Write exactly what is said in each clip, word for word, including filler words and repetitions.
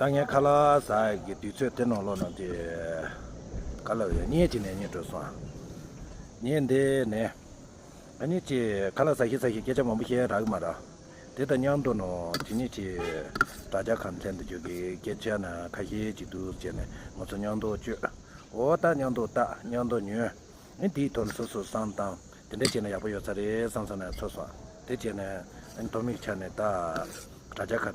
ད་ངས་ཁ་ལག་ཟ་ཡག་གི་དུས་ཚོད་དེ་ནང་ལོགས་ནང་དེ་ག་ལ་ཡོད། བརྙན་ཅིག་ནས་བརྙན་འགྲོ་སོང་། བརྙན་འདི་ནས་ཨ་ནི་ཅིག་ཁ་ལག་ཟ་ཤི་ཟ་ཤི་སྐད་ཆ་མང་པོ་བཤད་རག་གི་མ་རེད། དེ་དང་མཉམ་དུ་ནང་དེ་ནས་ཅིག་དྲ་རྒྱ་ཁམས་ཚན་དུ་འཇུག་གི་སྐད་ཆ་ན་ཁ་ཤས་ཅིག་འདུག་ཅེས་ནས་ང་ཚོ་མཉམ་དུ་བཅོས། འོ་ད་མཉམ་དུ་ལྟ། མཉམ་དུ་ཉོན། ཨ་ནི་དེའི་ཐོག་ནས་སོ་སོ་བསམ་བཏང་། དེ་འདྲ་བྱས་ན་ཡག་པོ་ཡོད་ས་རེད་བསམ་བསམ་ནས་ཚོར་སོང་། དེ་བྱས་ནས་ཨ་ནི་ཐོག་མའི་ཆ་ནས་ད་དྲ་རྒྱ་ཁ་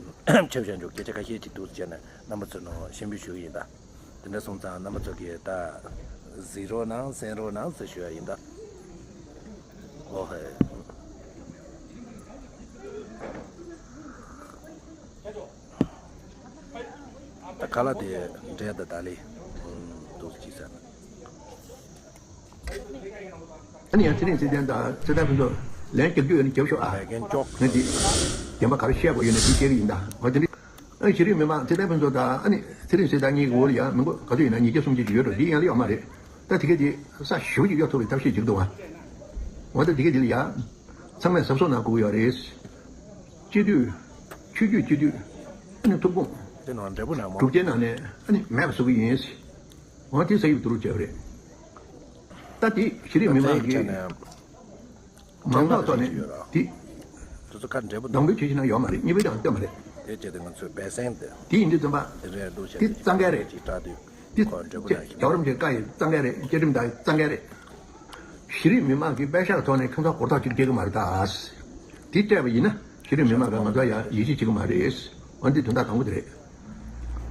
ཆེ་བཞག་འཇུག་སྐད་ཆ་ཁ་ཤས་ཅིག་འདུག་བྱས་ནས་རྣམ་པ་ཚོ་ནང་ཞུ་འབུལ་ཞུ་གི་ཡིན་ད། དེ་འདྲ་སོང་ཙང་རྣམ་པ་ཚོ་གིས་ད་གཟིགས་རོགས་གནང་། གསན་རོགས་གནང་ཟེར་ཞུ་ཡ་ཡིན་ད། ཨོ་ཧེ། ད་ཁ་ལག་དེ་འདྲ་ད་ད་ལི་འདུག་ཅི་ཟེར་ན། ཨ་ནི་ཡང་ཚེ་རིང་ཚེ་བརྟན་དང་ཚེ་བརྟན་ཕུན་ཚོགས་ལན་རྒྱབ་རྒྱུ་ཡོད་ན་རྒྱབ་ཤོག་ཨ། ལས་འགན་ཅོག་ངས་འདི་བདེན་པ་ག་རེ་བཤད་དགོས་ཡོད་ན་འདི་བཤད་ཀྱི་ཡིན་ད། འོ་དེ་འདྲ། ཨ་ནི་གཞི་རིམ་མི་མང་ཚེ་བརྟན་ཕུན་ཚོགས་དང་ཨ་ནི་ཚེ་རིང་ཚེ་བརྟན་གཉིས་ཀྱི་འོག་ལ་ཡང་མི་མགོ་ག་ཚོད་ཡིན་ན་ཉིས་བརྒྱ་སུམ་བརྒྱ་ཅིག་ཡོད་འགྲོ། འདི་ཡན་ལ་ཡོད་མ་རེད། ད་དེ་གས་དེ་ས་ཞེ་པོ་ཅིག་གཡོ་ཐུབ་པའི་ཐབས་ཤེས་ཅིག་འདུག་ཨ། འོ་ད་དེ་གས་དེ་ལ་ཡ། ཚང་མས་གཟབ་གཟབ་གནང་དགོས་ཀྱི་ཡོད་རེད། སྤྱི་འཐུས། ཆོས་བརྒྱུད་སྤྱི་འཐུས། ཨ་ནི་ཐུགས་དགོངས། དེ་ནང་འབྲས་བུ་ནས་མ། གྲུབ་ཆའི་ནང་ནས་ཨ་ནི་མེད་པ་བཟོ་གི་ཡིན། འོ་དེ་ས་ཡིབ་བསྡུ་རུབ་བྱས་པ་རེད། ད་དེ་གཞི་རིམ་མི་མང་གི་མང་ཚོགས་ཐོག་ནས་དེ་དེ་ཚོ་ཁ་འབྲས་བུ་དང་། དང་པོའི་ཆོས་ཤིག་ན་ཡོད་མ་རེད། གཉིས་པའི་དང་སྟོན་མ་རེད། དེ་བྱས་ཏེ་ང་ཚོའི་སྦས་གསང་དེ། དེ་ཡིན་དུས་ཙམ་པ་དེ་རེད་འདུག་བྱས་དེ་ཏེ་གཙང་སྐད་རེད། ཅིག་བཀྲག་དུས་དེ་ཁོ་འབྲས་བུ་ནང་ཞིག་རྒྱལ་བ་རིན་པོ་ཆེའི་བཀའ་ཡི་གཙང་སྐད་རེད། བཅའ་ཁྲིམས་དང་གཙང་སྐད་རེད། གཞི་རིམ་མི་མང་གི་པད་ཤག་ཐོག་ནས་ཁྱོད་ཚོ་གོ་རྟོགས་ཅིག་སྐྱེ་གི་མ་རེད་ད། དེ་སྤྲད་པ་ཡིན་ན་གཞི་རིམ་མི་མང་གིས་ང་ཚོ་ཡང་ཡིད་ཆེས་བྱེད་ཀྱི་མ་རེད། འོན་ཏེ་དོན་དག་དང་པོ་དེ་རེད།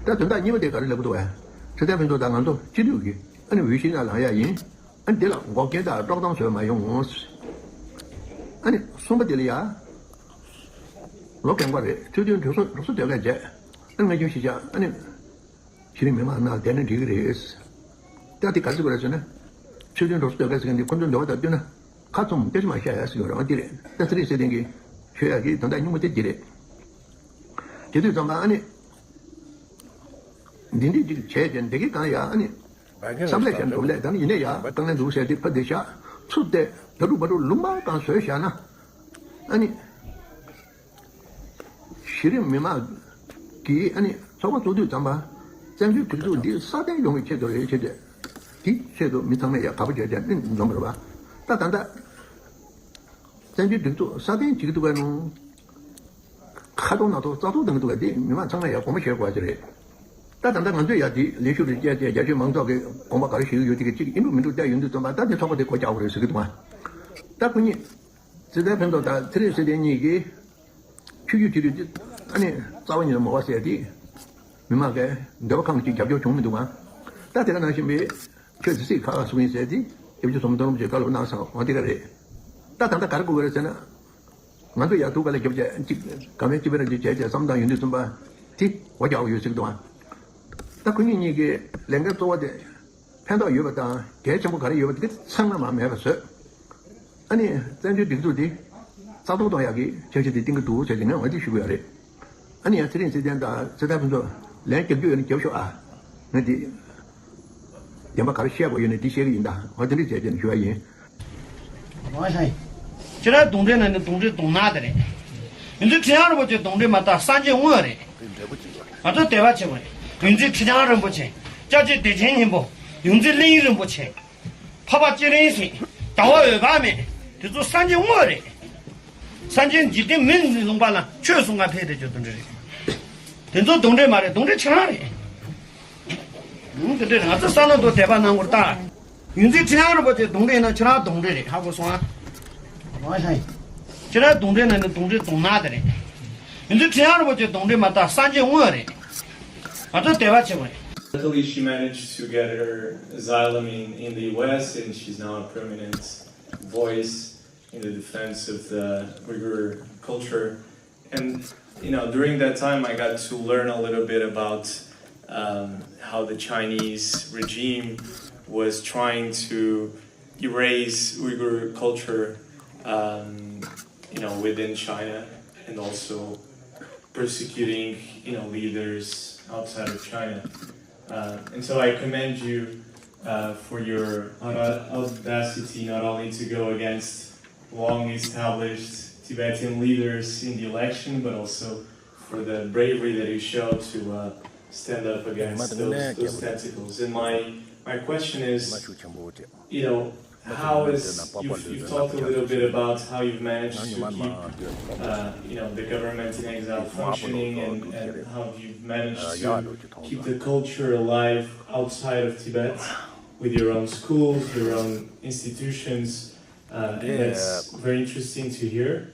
ད་དོན་དག་གཉིས་པ་དེ་ག་རེ་ལབ་ཀྱི་འདུག་བས། ཚེ་བརྟན་ཕུན་ཚོགས་དང་ང་ཚོ་སྤྱི་འཐུས་ཀྱི་ཨ་ནི་འོས་གཞི་ནང་ལངས་ཡ་ཡིན། ཨ་ནི་དེ་ལ་འགོག་རྐྱེན་དང་དཀྲོག་གཏམ་བཟོས་མ་ཡོང་ངོ་། ཨ་ནི་གསུམ་པ་དེ་ལ་ཡ། ལོ་རྒན་པ་རེད། ཚུལ་མཐུན་གྲོས་ཚོགས་གྲོས་ཚོགས་སྡོད་མཁན་བྱས། ཨ་ནི་ང་ཚོ་ཤི་ཆ་ཨ་ནི། གཞི་རིམ་མི་མང་ནང་བསྡད་ན་འགྲིག་གི་རེད། ད་དེ་ག་ཚོད་རེད་ཟེར་ན། ཆོས་དོན་སྒྲོག་སོ་སྡོད་མཁན་ཟེར་མཁན་དེ་ཁོ་ཚོའི་འདོད་པ་དང་བསྟུན་ན་ཁ་བཙུམ་སྐད་ཆ་མ་བཤད་ཡ་ཟེར་གྱི་རང་དེ་རེད། ད་ཚེ་རིང་ཚེ་བརྟན་གྱིས་ཤོད་ཡ་གི་དོན་དག་སྙིང་པོ་དེ་འདི་རེད། དེ་དུས་ཙམ་པ་ཨ་ནི། འདི་འདྲ་ཅིག་བྱས་ཏེ་འདི་གི་གང་ཡ་ཨ་ནི། བསམ་ལས་ཀྱང་འགྲོ་ལས་ད་ནི་ཡིན་ནས་ཡ་དཀའ་ངལ་འདུག་ཟེར་ཏེ་ཕ་འདི་བཞག་ཚུར་བལྟས་ད་དྲུག་མ་དྲུག་ལུང་པ་གང་བཟོས་བཞག་ན། ཨ་ནི། གཞི་རིམ་མི་མང་གིས་ཨ་ནི་ཚོགས་པ་བཙུགས་དུས་ཙམ་པ་བཙན་བྱོལ་སྒྲིག་འཛུགས་འདི་སྲ་བརྟན་ཡོང་བའི་ཆེད་དུ་རེད་ཟེར་ཏེ། དེའི་ཆེད་དུ་མི་ཚང་མས་ཡ་དགའ་པོ་བྱས་བྱས་ནི་འཛོམས་པ་རེད་པ། ད་ད་ལྟ་བཙན་བྱོལ་སྒྲིག་འཛུགས་སྲ་བརྟན་བྱེད་ཀྱི་འདུག་ག་ནོ། ཁ་ཐོག་ནང་ཐོག་རྩ་ཐོག་བཏང་གི་འདུག་ག་དེ་མི་མང་ཚང་མས་ཡ་དགོངས་པ་བཞེས་དགོས་པ་ཅིག་རེད། ད་ད་ལྟ་ང་ཚོས་ཡ་དེ་ལས་ཞུགས་རེ་བྱས་ཏེ་རྒྱ་ཆེའི་མང་ཚོགས་ཀྱི་དགོངས་པ་ག་རེ་བཞེས་ཀྱི་ཡོད་ཅིག་གི་ཅིག་ཨིན་པོ་མིན་འདུག་བལྟས་ཡོང་དུས་ཙམ་པ་ད་དེ་ཚོགས་པ་དེ་སྒོ་རྒྱག་དགོས་རེད་ཟེར་གྱི་འདུག་ག་ད་ཁོ་གཉིས། ཚེ་བརྟན་ཕུན་ཚོགས་དང་ཚེ་རིང་ཚེ་བརྟན་གཉིས་ཀྱིས་ཆོས་བརྒྱུད་སྤྱི་འཐུས་ཀྱི་ཨ་ནི་རྩ་བ་ཉིད་ནས་མ་དགོས་ཟེར་ཏེ་མི་མང་གི་འདོད་པ་ཁེངས་ཀྱི་རྒྱབ་སྐྱོར་བྱུང་མི་འདུག་ག་ད་དེ་ག་ནང་བཞིན་པའི་ཆོས་སྡེ་སྲིད་ཁག་སོང་ཡིན་ཟེར་ཏེ་སྐྱབས་རྗེ་ཟམ་གདོང་རིན་པོ་ཆེས་བཀའ་སློབ་གནང་སོང་། འོ་དེ་ག་རེད། ད་ད་ལྟ་ག་རེ་དགོས་ཀྱི་རེད་ཟེར་ན། ང་ཚོ་ཡར་ཐུག་ག་ལ་རྒྱབ་བྱས་གཅིག་ག་མེད་གཅིག་པའི་རང་གཅིག་བྱས་བྱས་བསམ་བཏང་ཡོང་དུས་ཙམ་པ་དེ་སྒོ་རྒྱག་དགོས་ཡོད་ཟེར་གྱི་འདུག་ག་ད་ཁོ་གཉིས་གཉིས་ཀྱི་ལས་འགན་གཙོ་བོ་དེ། ཕན་ཐོགས་ཡོད་པ་དང་གལ་ཆེན་པོ་ག་རེ་ཡོད་པ་དེ་ཚང་མ་མ་མེད་པ་བཟོས། ཨ་ནི་བཙན་བྱོལ་སྒྲིག་འཛུགས་འདི་རྩ་གཏོར་གཏོང་ཡག་གི་འཆར་གཞི་དེ་བཏིང་གི་འདུག་ཟེར་ཏེ་ངས་འོ་དེ་ཞུ་གི་ཡོད་རེད། ཨ་ནི་ཡང་ཚེ་རིང་ཚེ་བརྟན་དང་ཚེ་བརྟན་ཕུན་ཚོགས་ལན་རྒྱབ་རྒྱུ་ཡོད་ན་རྒྱབ་ཤོག་ཨ། ངས་འདི་བདེན་པ་ག་རེ་བཤད་དགོས་ཡོད་ན་འདི་བཤད་གི་ཡིན་ད། འོ་དེ་འདྲ་བྱས་ཏེ་ཞུ་བ་ཡིན། ཁྱེད་རང་གདོན་འདྲེ་ན་ནི་གདོན་འདྲེ་གདོང་ནག་དེ་རེད། ཡོངས་འཛིན་ཁྲི་བྱང་རིན་པོ་ཆེ་གདོན་འདྲེ་མ་དག་སངས་རྒྱས་དངོས་རེད། ང་ཚོ་དད་པ་ཆེན་པོ་རེད། ཡོངས་འཛིན་ཁྲི་བྱང་རིན་པོ་ཆེ། སྐྱབས་རྗེ་བདེ་ཆེན་སྙིང་པོ། ཡོངས་འཛིན་གླིང་རིན་པོ་ཆེ། འཕགས་པ་སྤྱན་རས་གཟིགས། ཟླ་བ་འོད་དཔག་མེད། དེ་ཚོ་སངས་རྒྱས་དངོས་རེད། སངས་རྒྱས་འཇིག་རྟེན་མི་ལུང་པ་ལ་ཆོས་གསུང་ག་ཕེབས་དེ་ཆོས་གདོན་འདྲེ་རེད། དེ་ཚོ་གདོན་འདྲེ་མ་རེད། གདོན་འདྲེ་ཁྱེད་རང་རེད། ཨང་། དེ་འདྲ་ང་ཚོ་ས་ནང་དུ་དད་པ་གནང་དགོས་ལྟ། ཡོངས་འཛིན་ཁྲི་བྱང་རིན་པོ་ཆེ་གདོན་འདྲེ་ཡིན་ན་ཁྱེད་རང་གདོན་འདྲེ་རེད། ཧ་གོ་སོང་ཨ། ཁྱེད་རང་གདོན་འདྲེ་ན་ནི་གདོན་འདྲེ་གདོང་ནག་དེ་རེད། ཡོངས་འཛིན་ཁྲི་བྱང་རིན་པོ་ཆེ་གདོན་འདྲེ་མ་དག་སངས་རྒྱས་དངོས་རེད། ང་ཚོ་དད་པ་ཆེན་པོ་རེད། Luckily, she managed to get her xylophone in the U S, and she's now a prominent voice in the defense of the Uyghur culture. And, you know, during that time, I got to learn a little bit about, um, how the Chinese regime was trying to erase Uyghur culture, um, you know, within China, and also persecuting, you know, leaders outside of China. Uh, and so I commend you, uh, for your aura-, audacity not only to go against long-established Tibetan leaders in the election, but also for the bravery that you show to, uh, stand up against those, those tentacles. And my, my question is, you know, how is, you've, you've talked a little bit about how you've managed to keep, uh, you know, the government in exile functioning, and, and how you've managed to keep the culture alive outside of Tibet with your own schools, your own institutions, uh, and that's very interesting to hear.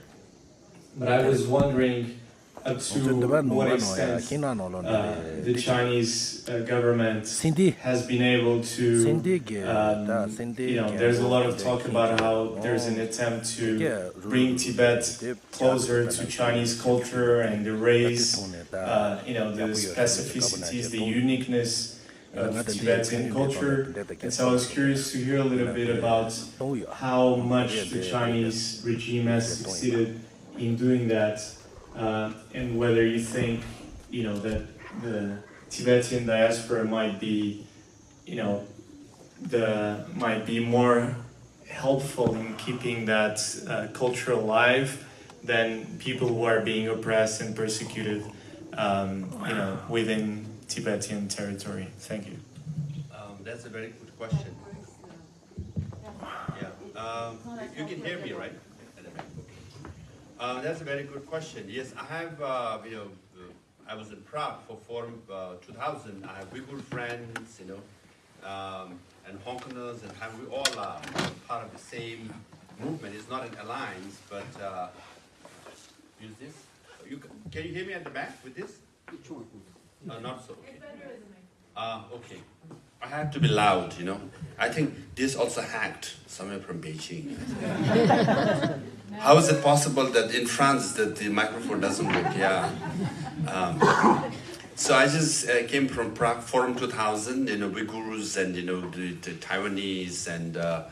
But I was wondering, uh, to what extent, uh, the Chinese, uh, government has been able to, um, you know, there's a lot of talk about how there's an attempt to bring Tibet closer to Chinese culture and erase, uh, you know, the specificities, the uniqueness of Tibetan culture. And so I was curious to hear a little bit about how much the Chinese regime has succeeded in doing that, uh, and whether you think, you know, that the Tibetan diaspora might be, you know, the, might be more helpful in keeping that, uh, culture alive than people who are being oppressed and persecuted, um, you know, within Tibetan territory. Thank you. Um, that's a very good question. Yeah. Um, you, you can hear me, right? At the back. Okay. Uh, that's a very good question. Yes, I have, uh, you know, uh, I was in Prague for Forum, uh, two thousand. I have Uyghur friends, you know, um, and Hongkoners, and how we all are part of the same movement. It's not an alliance, but, uh, use this. You, c- can you hear me at the back with this? Uh, not so. Okay. Uh, okay. I have to be loud, you know. I think this also hacked somewhere from Beijing. How is it possible that in France that the microphone doesn't work? Yeah. Um, so I just, uh, came from Prague Forum two thousand, you know, Uyghurs and, you know, the, the Taiwanese and, uh,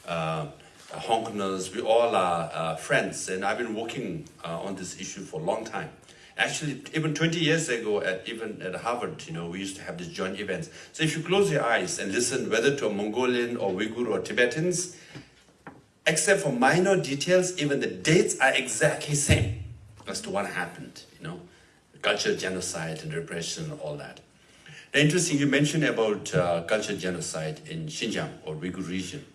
uh, Hongkoners. We all are, uh, friends, and I've been working, uh, on this issue for a long time. Actually, even twenty years ago, at, even at Harvard, you know, we used to have these joint events. So if you close your eyes and listen, whether to a Mongolian or Uyghur or Tibetans, except for minor details, even the dates are exactly same as to what happened, you know, cultural genocide and repression and all that. Now, interesting, you mentioned about, uh, cultural genocide in Xinjiang or Uyghur region.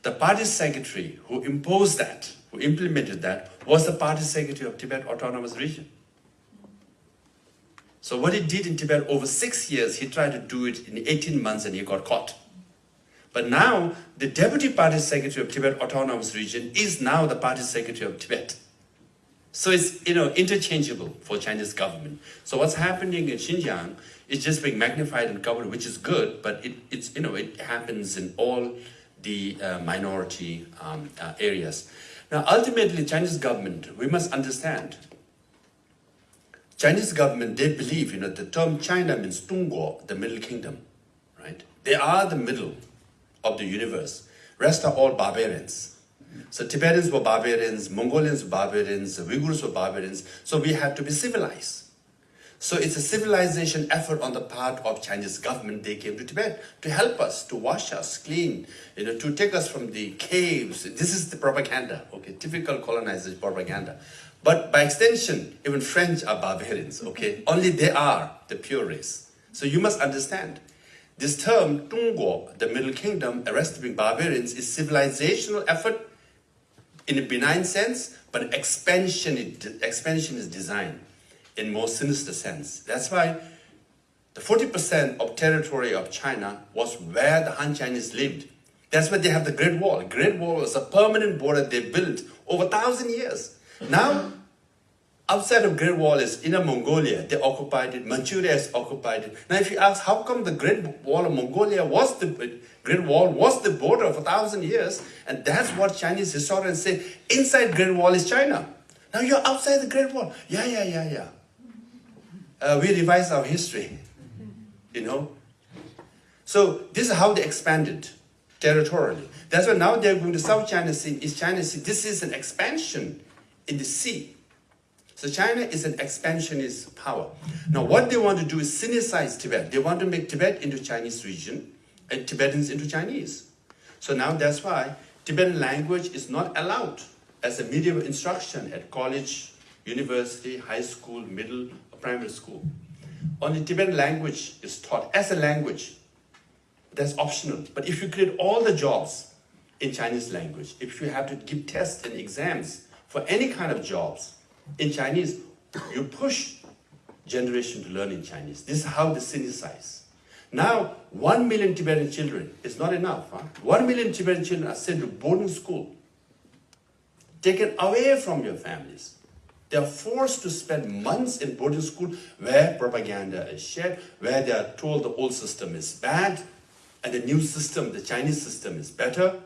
The party secretary who imposed that, who implemented that, was the party secretary of Tibet Autonomous Region. So what he did in Tibet over six years, he tried to do it in eighteen months and he got caught. But now, the deputy party secretary of Tibet Autonomous Region is now the party secretary of Tibet. So it's, you know, interchangeable for Chinese government. So what's happening in Xinjiang is just being magnified and covered, which is good, but it, it's, you know, it happens in all the, uh, minority, um, uh, areas. Now, ultimately, Chinese government, we must understand, Chinese government, they believe, you know, the term China means 中国, the Middle Kingdom, right? They are the middle of the universe. Rest are all barbarians. So Tibetans were barbarians, Mongolians were barbarians, Uyghurs were barbarians. So we had to be civilized. So it's a civilization effort on the part of Chinese government. They came to Tibet to help us, to wash us clean, you know, to take us from the caves. This is the propaganda, okay, typical colonization propaganda. But by extension, even French are barbarians, okay? Only they are the pure race. So you must understand, this term, 中国, the Middle Kingdom, arrested being barbarians, is civilizational effort in a benign sense, but expansion, it, expansion is designed in more sinister sense. That's why the forty percent of territory of China was where the Han Chinese lived. That's why they have the Great Wall. Great Wall was a permanent border they built over thousand years. Now, outside of Great Wall is Inner Mongolia. They occupied it. Manchuria is occupied it. Now, if you ask, how come the Great Wall of Mongolia was the Great Wall was the border for thousand years, and that's what Chinese historians say. Inside Great Wall is China. Now you're outside the Great Wall. Yeah, yeah, yeah, yeah. Uh, we revise our history, you know. So this is how they expanded territorially. That's why now they're going to South China Sea, East China Sea. This is an expansion in the sea. So China is an expansionist power. Now what they want to do is Sinicize Tibet. They want to make Tibet into Chinese region and Tibetans into Chinese. So now that's why Tibetan language is not allowed as a medium of instruction at college, university, high school, middle, or primary school. Only Tibetan language is taught as a language. That's optional. But if you create all the jobs in Chinese language, if you have to give tests and exams for any kind of jobs in Chinese, you push generation to learn in Chinese. This is how they synthesize. Now, one million Tibetan children is not enough. Huh? One million Tibetan children are sent to boarding school, taken away from your families. They are forced to spend months in boarding school where propaganda is shared, where they are told the old system is bad and the new system, the Chinese system, is better.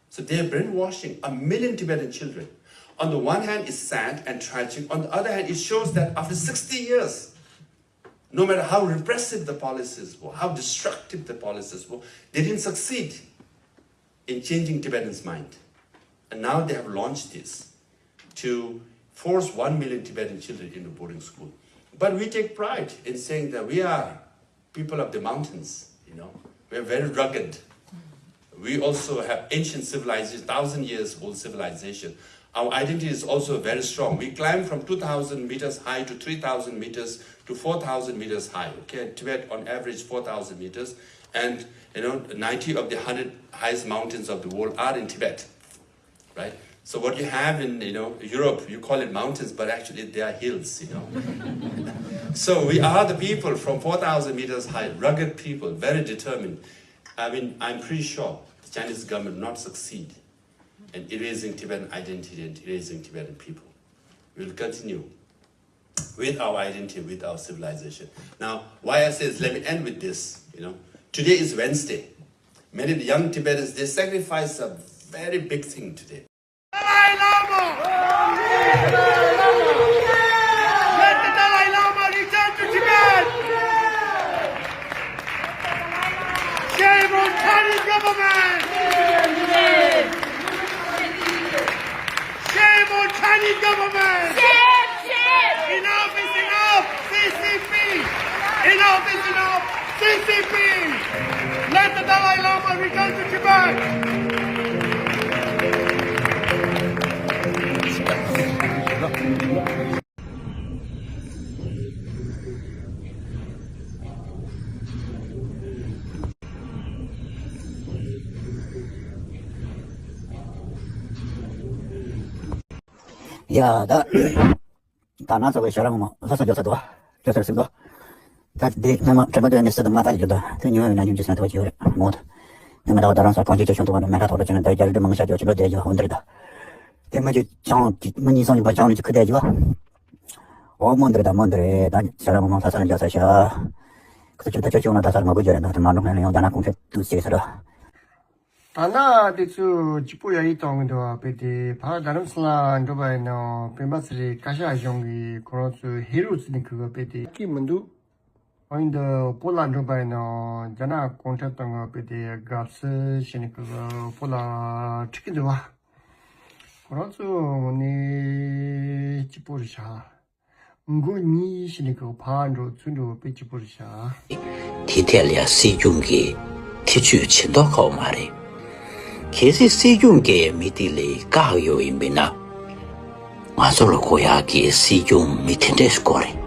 So they are brainwashing a million Tibetan children. On the one hand, it's sad and tragic. On the other hand, it shows that after sixty years, no matter how repressive the policies were, how destructive the policies were, they didn't succeed in changing Tibetans' mind. And now they have launched this to force one million Tibetan children into boarding school. But we take pride in saying that we are people of the mountains, you know. We're very rugged. We also have ancient civilization, thousand years old civilization. Our identity is also very strong. We climb from two thousand meters high to three thousand meters to four thousand meters high. Okay, in Tibet, on average, four thousand meters, and, you know, ninety of the hundred highest mountains of the world are in Tibet, right? So what you have in, you know, Europe, you call it mountains, but actually they are hills, you know. So we are the people from four thousand meters high, rugged people, very determined. I mean, I'm pretty sure the Chinese government will not succeed in erasing Tibetan identity and erasing Tibetan people. We will continue with our identity, with our civilization. Now, why I say this, let me end with this. You know, today is Wednesday. Many young Tibetans, they sacrifice a very big thing today. Dalai Lama! Let the Dalai Lama return to Tibet! Shame on Chinese government! Shame on Chinese government! Shame, shame! Enough is enough! C C P! Enough is enough! C C P! Let the Dalai Lama return to Tibet! ཡ་ད། ད་ང་ཚོ་གི་ཞོར་རང་མོ་ལྷ་ས་འགྱོ་ས་འདུག་འགྱོ་ས་ཟིན་འདུག་ད་དེ་སྔ་མ་དྲན་པ་དུ་ཡང་ནི་སི་དང་མ་ད་ཡོད་ད་དེ་ཉོ་ཡོད་ན་ཉུང་ཅི་སོང་ཐོ་ཅི་ཡོད་རེད་མོ། ད་ཉི་མ་ད་བ་ད་རང་ས་གོང་ཅི་ཅི་བྱུང་འདུག་བ་མེ་ད་ཐོག་ད་ཅི་ན་ད་རྒྱ་རི་དུ་མང་ཤ་འགྱོ་ཅི་འགྲོ་དེ་ཡོད་འོན་དེ་རེད་ད། དེ་མ་ཅི་ཅང་ཅི་མ་གཉིས་སོང་ཡིན་པ་ཅང་ནི་ཅི་ཁུ་དེ་ཡོད། འོ་མོ་འདིར་ད་མོ་འདིར་ད་ཞོར་རང་མོ་ལྷ་ས་ནས་འགྱོ་ས་ཤ། ཁུ་ཅི་ད་ཅི་ཅི་ཡོང་ན་ད་སར་མ་གོ་འགྱོ་རེད་ད་དེ་མ་འགྲོ་ན་ཡང་ད་ན་གོང་ཁྲེ་དུ་ཟེར་ས་ར། ད་ནི་དེ་ཚོ་གཅིག་པོ་ཡ་ཡིག་གཏོང་གི་འདུག་བ། དཔེ་དེ་ཕར་རྡ་རམ་ས་ལ་འགྲོ་བ་ཡིན་ནོ། སྤེན་པ་ཚེ་རིང་བཀའ་ཤག་གཞུང་གིས་ཁོ་རང་ཚོའི་ཧེ་རོ་ཚོ་ནས་ཁུ་གི་དཔེ་དེ་སྐྱིད་མི་འདུག་འོན་ཏེ་བོད་ལ་འགྲོ་བ་ཡིན་ནོ། རྒྱ་ནག་གུང་ཁྲན་ཏང་གི་དཔེ་དེ་དགའ་བསུ་བྱས་ནས་ཁུ་གི་བོད་ལ་ཁྲིད་ཀྱི་འདུག་བ། ཁོ་རང་ཚོ་ངོ་ནས་གཅིག་པོ་རེད་ཤག་མགོ་གཉིས་ཤི་ནི་གི་ཕ་འགྲོ་ཚུར་འགྲོ་དཔེ་སྐྱིད་པོ་རེད་ཤག་དེ་ཐད་ལ་ཡང་སྲིད་སྐྱོང་གིས་ཐེ་བྱུས་བྱེད་མདོག་ཁ་བོ་མ་རེད། གལ་སྲིད་སྲིད་སྐྱོང་གིས་མི་དེ་ལ་བཀག་ཡོད་ཡིན་པས་ན། ང་ཚོ་ལ་དགོས་ཡག་གི་སྲིད་སྐྱོང་མི་དེ་འདྲས་དགོས་རེད།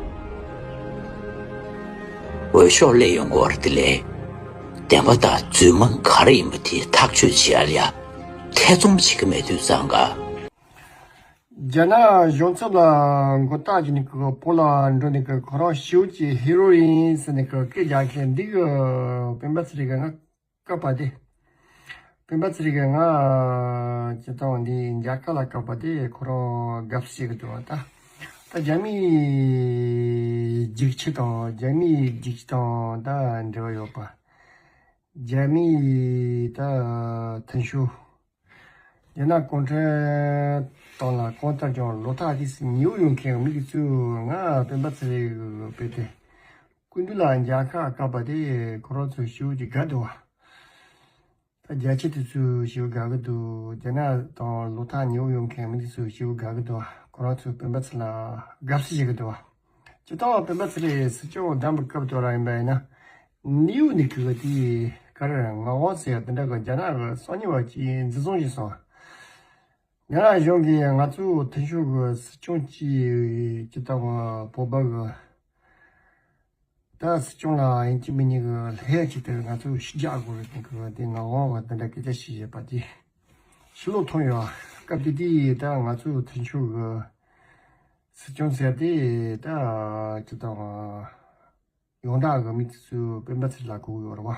འོས་ཤོག་སླེབས་ཡོང་གི་ཡོད་རེད་དེ་ལས། བདེན་པ་དང་རྫུན་མ་ག་རེ་ཡིན་པ་དེ་ཐག་གཅོད་བྱེད་ཡག་ལ་ཡང་ཐེ་ཚོམ་བྱེད་ཀྱི་མེད་དུས་ཙང་ག་རྒྱ་ནག་གཞུང་ཚབ་ལ་མགོ་བཏགས་ཀྱི་ནི་ཁོ་བོད་ལ་འགྲོ་ནི་ཁོ་རང་ཤིའུ་ཅི་ཧི་རོ་ཡིན་ཟེར་ནི་ཁོ་སྐད་རྒྱག་མཁན་འདི་གི་སྤེན་པ་ཚེ་རིང་གི་ང་བཀག་པ་དེ། སྤེན་པ་ཚེ་རིང་གི་ང་སྤྱི་བཏང་འདི་མཇལ་ཁ་ལ་བཀག་པ་དེ་ཁོ་རང་དགའ་བསུ་བྱེད་གི་འདུག་ད་ད་རྒྱ་མིའི་རྒྱུག་ཆུ་དང་རྒྱ་མིའི་རྒྱུག་ཆུ་དང་ད་འབྲེལ་བ་ཡོད་པ། རྒྱ་མིའི་ད་ཐུན་ཤུ། རྒྱ་ནག་གུང་ཁྲན་ཏང་ལ་གང་ལྟར་ཀྱང་ལོ་ཐག་དེ་ཉེ་བོ་ཡོང་མཁན་མི་གི་ཚུལ་ང་སྤེན་པ་ཚེ་རིང་གི་དཔེ་དེ་སྐུ་མདུན་ལ་མཇལ་ཁ་བཀག་པ་དེ་ཁོ་རང་ཚོ་ཞེ་པོ་ཅིག་དགའ་འདུག་བ། ད་རྒྱ་ཆེ་དེ་ཚོས་ཞེ་པོ་དགའ་གི་འདུག་རྒྱ་ནག་དང་ལོ་ཐག་ཉེ་བོ་ཡོང་མཁན་མི་དེ་ཚོས་ཞེ་པོ་དགའ་གི་འདུག་བ། ཁོ་རང་ཚོས་སྤེན་པ་ཚེ་ལ་དགའ་བསུ་བྱེད་གི་འདུག་བ། སྤྱིར་བཏང་སྤེན་པ་ཚེ་རིང་སྲིད་སྐྱོང་བདམས་པའི་སྐབས་དེ་རང་ཡིན་པ་ཡིན་ན། ནིའུ་ནི་ཁི་གི་དེ་ག་རེ་ངག་དབང་ཟེར་ཡ་དེ་འདྲ་གི་རྒྱ་ནག་གི་གསང་ཉུལ་བ་ཅིག་འཛིན་བཟུང་བྱས་སོང་། རྒྱ་ནག་གཞུང་གིས་ང་ཚོའི་ཐུན་ཤོར་གི་སྲིད་སྐྱོང་ཅིག་སྤྱིར་བཏང་བོད་པ་གི་ ད་སྲིད་སྐྱོང་ལ་ཡིན་གཅིག་མིན་གཉིས་ཀྱི་ལྷད་ཅིག་དེ་ང་ཚོས་ཞིབ་འཇུག་དགོས་རེད། དེ་གི་དེ་ངག་དབང་གི་དེ་འདྲ་སྐད་ཆ་ཞིག་བཤད་པ་དེ་ཕྱི་ལོགས་ཐོན་ཡོད། སྐབས་དེ་དུས་ད་ང་ཚོའི་མཐུན་ཕྱོགས་ཀྱི་སྲིད་སྐྱོང་ཟེར་དེ་ད་ཅི་དང་ཡོངས་གྲགས་ཀྱི་མི་དེ་ཚོས་སྤེན་པ་ཚེ་རིང་ལ་གོ་གི་ཡོད་རེད་བ།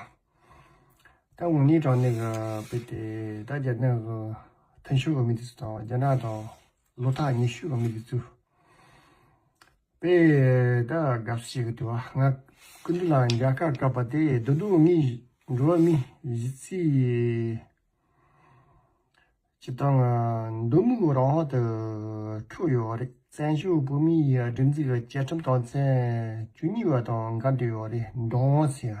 ད་དངོས་གནས་དྲང་གནས་ཀྱི་དཔེ་དེ་ད་རྒྱ་ནག་གི་མཐུན་ཕྱོགས་ཀྱི་མི་དེ་ཚོ་དང་རྒྱ་ནག་དང་བློ་ཐག་ཉེ་ཤོས་ཀྱི་མི་དེ་ཚོས་དཔེ་ད་དགའ་བསུ་བྱེད་ཀྱི་འདུག་བ། ང་སྐུ་མདུན་ལ་མཇལ་ཁ་བཀའ་ཕབ་དེ་དེ་དུས་ངས་འགྲོ་བ་མི་གཞི་རྩའི་སྤྱི་བཏང་འདོད་མོས་རང་དབང་དུ་འཁྲུག་ཡོད་རེད། བཙན་བྱོལ་བོད་མིའི་སྒྲིག་འཛུགས་ཀྱི་བཅའ་ཁྲིམས་དོན་ཚན་བཅུ་གཉིས་པ་དང་འགལ་འདུ་ཡོད་རེད། འགྲོ་འོང་ཟེར་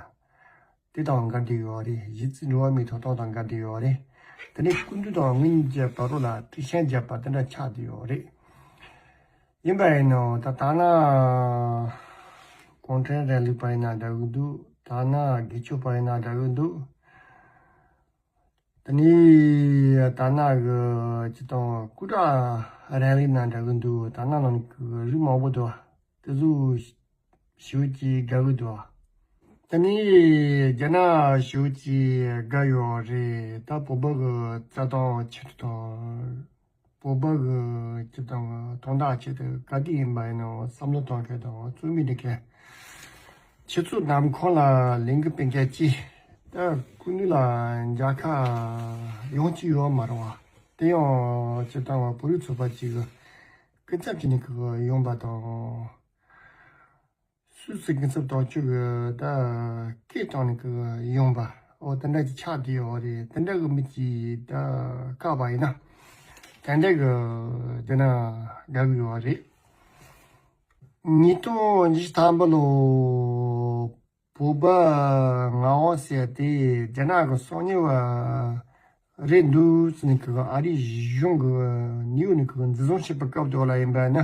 དེ་དང་འགལ་འདུ་ཡོད་རེད། གཞི་རྩའི་འགྲོ་བ་མིའི་ཐོབ་ཐང་དང་འགལ་འདུ་ཡོད་རེད། དེ་ནས་སྐུ་མདུན་དང་ངེད་གཉིས་ཀྱི་བར་རོ་ལ་དཀྲུག་ཤིང་བརྒྱབ་པ་དེ་འདྲ་ཆགས་བསྡད་ཡོད་རེད། ཡིན་པ་ཡིན་ནའང་ད་ཐ་ན་གུང་ཁྲན་རིང་ལུགས་པ་ཡིན་ན་འདྲ་གི་འདུག་ཐ་ན་སྒེར་གཅོད་པ་ཡིན་ན་འདྲ་གི་འདུག་དེ་ནས་ཐ་ན་གི་སྤྱི་བཏང་སྐུ་དྲག་རིང་ལུགས་ན་འདྲ་གི་འདུག་ཐ་ན་ནང་གི་རིགས་མང་པོ་འདུག་དེ་ཚོ་ཞེ་པོ་ཅིག་དགའ་གི་འདུག་དེ་ནས་རྒྱ་ནག་ཞེ་པོ་ཅིག་དགའ་ཡོད་རེད། ད་བོད་པ་གི་རྩ་དོན་ཆེད་དུ་དང་། བོད་པ་གི་སྤྱི་བཏང་དོན་དག་ཆེད་དུ་ག་དུས་ཡིན་པ་ཡིན་ནའང་བསམ་བློ་གཏོང་མཁན་དང་རྩོད་མི་འདི་གས་ཁྱེད་ཚོ་ནམ་ཁོང་ལ་ལས་འགུལ་སྤེལ་མཁན་ཅིག་ད་སྐུ་མདུན་ལ་མཇལ་ཁ་ཡོང་གི་ཡོད་མ་རེད་བ། དེ་ཡང་སྤྱི་བཏང་བ་བོད་རིགས་ཚོགས་པ་ཅིག་གི་སྐུ་ཚབ་བྱས་ནས་ཁོ་ཡོང་པ་དང་། སུད་སི་སྐུ་ཚབ་དོན་གཅོད་ཀྱི་ད་སྐད་བཏང་ནས་ཀྱི་ཡོང་པ། འོ་དེ་འདྲ་གྱི་ཆགས་བསྡད་ཡོད་རེད། དེ་འདྲ་གི་མི་གཅིག་ད་བཀག་པ་ཡིན་ན་དེ་འདྲ་གི་དེ་ན་དགའ་གི་ཡོད་རེད། ཉིས་སྟོང་ཉི་ཤུ་ཐམ་པ་ལོ་བོད་པ་ངག་དབང་ཟེར་དེ་རྒྱ་ནག་གི་སོ་ཉུལ་བ་རེད་འདུག་ཟེར་ནས་ཀྱི་ཨ་རིའི་གཞུང་གི་ནིའུ་ནས་ཀྱི་འཛིན་བཟུང་བྱེད་པའི་སྐབས་དེ་ལ་ཡིན་པ་ན།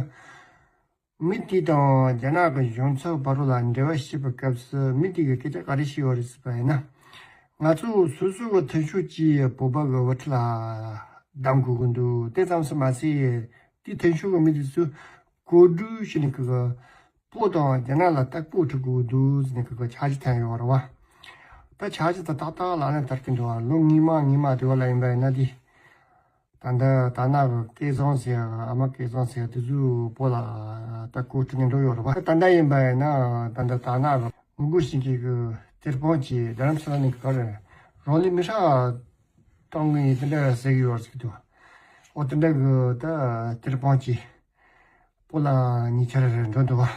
མི་དེ་དང་རྒྱ་ནག་གི་གཞུང་ཚབ་བར་ལ་འབྲེལ་བ་བྱེད་པའི་སྐབས་སུ་མི་དེ་གིས་སྐད་ཆ་ག་རེ་བཤད་ཡོད་རེད་ཟེར་བ་ཡིན་ན། ང་ཚོ་སོ་སོ་གི་མཐུན་ཕྱོགས་ཀྱི་བོད་པ་གི་དབུ་ཁྲིད་ལ་གདམ་དགོས་ཀྱི་འདུག་དེ་ཙམ་དུ་མ་ཟད་དེའི་མཐུན་ཕྱོགས་ཀྱི་མི་དེ་ཚོས་གོ་སྒྲིག་བྱས་ནས་ཀྱི་བོད་དང་རྒྱ་ནག་ལ་ལྟ་སྐོར་ཁྲིད་དགོས་ཀྱི་འདུག་ཟེར་ནས་ཀྱི་འཆར་གཞི་བཏོན་ཡོད་རེད་བ། ད་འཆར་གཞི་དེ་ཏག་ཏག་ལག་ལེན་བསྟར་གྱི་འདུག་བ། ལོ་སྔོན་མ་སྔོན་མ་དེ་བ་ལ་ཡིན་པ་ཡིན་ན་དེ། ད་ལྟ་ད་ནག་གི་སྐལ་བཟང་ཟེར་ཡ་ཨ་མ་སྐལ་བཟང་ཟེར་ཡ་དེ་ཚོའི་བོད་ལ་ད་སྐོར་ཁྲིད་ནས་འགྲོ་ཡོད་རེད་བ། ད་ལྟ་ཡིན་པ་ཡིན་ན་ད་ལྟ་ད་ནག་གི་ངོ་རྒོལ་བྱེད་མཁན་གྱི་ཐེར་དཔོན་གྱིས་རྡ་རམ་ས་ལ་ནས་ག་རེ་རང་ལུས་མེ་སྲེག་གཏོང་གི་ཡིན་དེ་འདྲ་ཟེར་གྱི་ཡོད་ཟེར་གྱི་འདུག་འོ་དེ་འདྲ་གི་ད་ཐེར་དཔོན་གྱིས་བོད་ལ་ཉེ་ཆར་འགྲོ་འདུག་བ།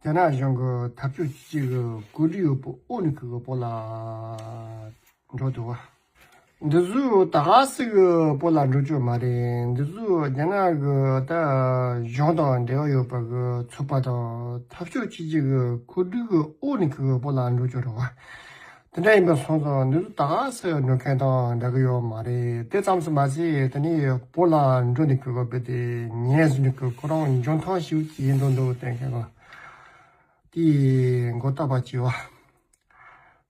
རྒྱ་ནག་གཞུང་གི་འཐབ་ཕྱོགས་གཅིག་གི་གོ་སྒྲིག་ཡོད་པའི་འོག་ནས་ཁོ་གི་བོད་ལ་འགྲོ་འདུག་བ། འདི་ཚོ་ད་ག་སེ་གི་བོད་ལ་འགྲོ་རྒྱུ་མ་རེད། འདི་ཚོ་རྒྱ་ནག་གི་ད་གཞུང་དང་འབྲེལ་བ་ཡོད་པ་གི་ཚོགས་པ་དང་འཐབ་ཕྱོགས་གཅིག་གི་གོ་སྒྲིག་གི་འོག་ནས་ཁོ་གི་བོད་ལ་འགྲོ་རྒྱུ་རེད་བ། དེ་འདྲ་ཡིན་པ་སོང་ཙང་འདི་ཚོ་ད་ག་སེ་འགྲོ་མཁན་དང་འདྲ་གི་ཡོད་མ་རེད། དེ་ཙམ་དུ་མ་ཟད་དེ་ནས་བོད་ལ་འགྲོ་ནས་ཁོ་གི་བོད་དེ་ཉན་ཟིན་ནས་ཁོ་ཁོ་རང་འཇོན་ཐང་ཞིག་ཡིན་འགྲོ་འདུག་བསྟན་མཁན་གི། དེའི་མགོ་བཏགས་པ་བྱས་བ།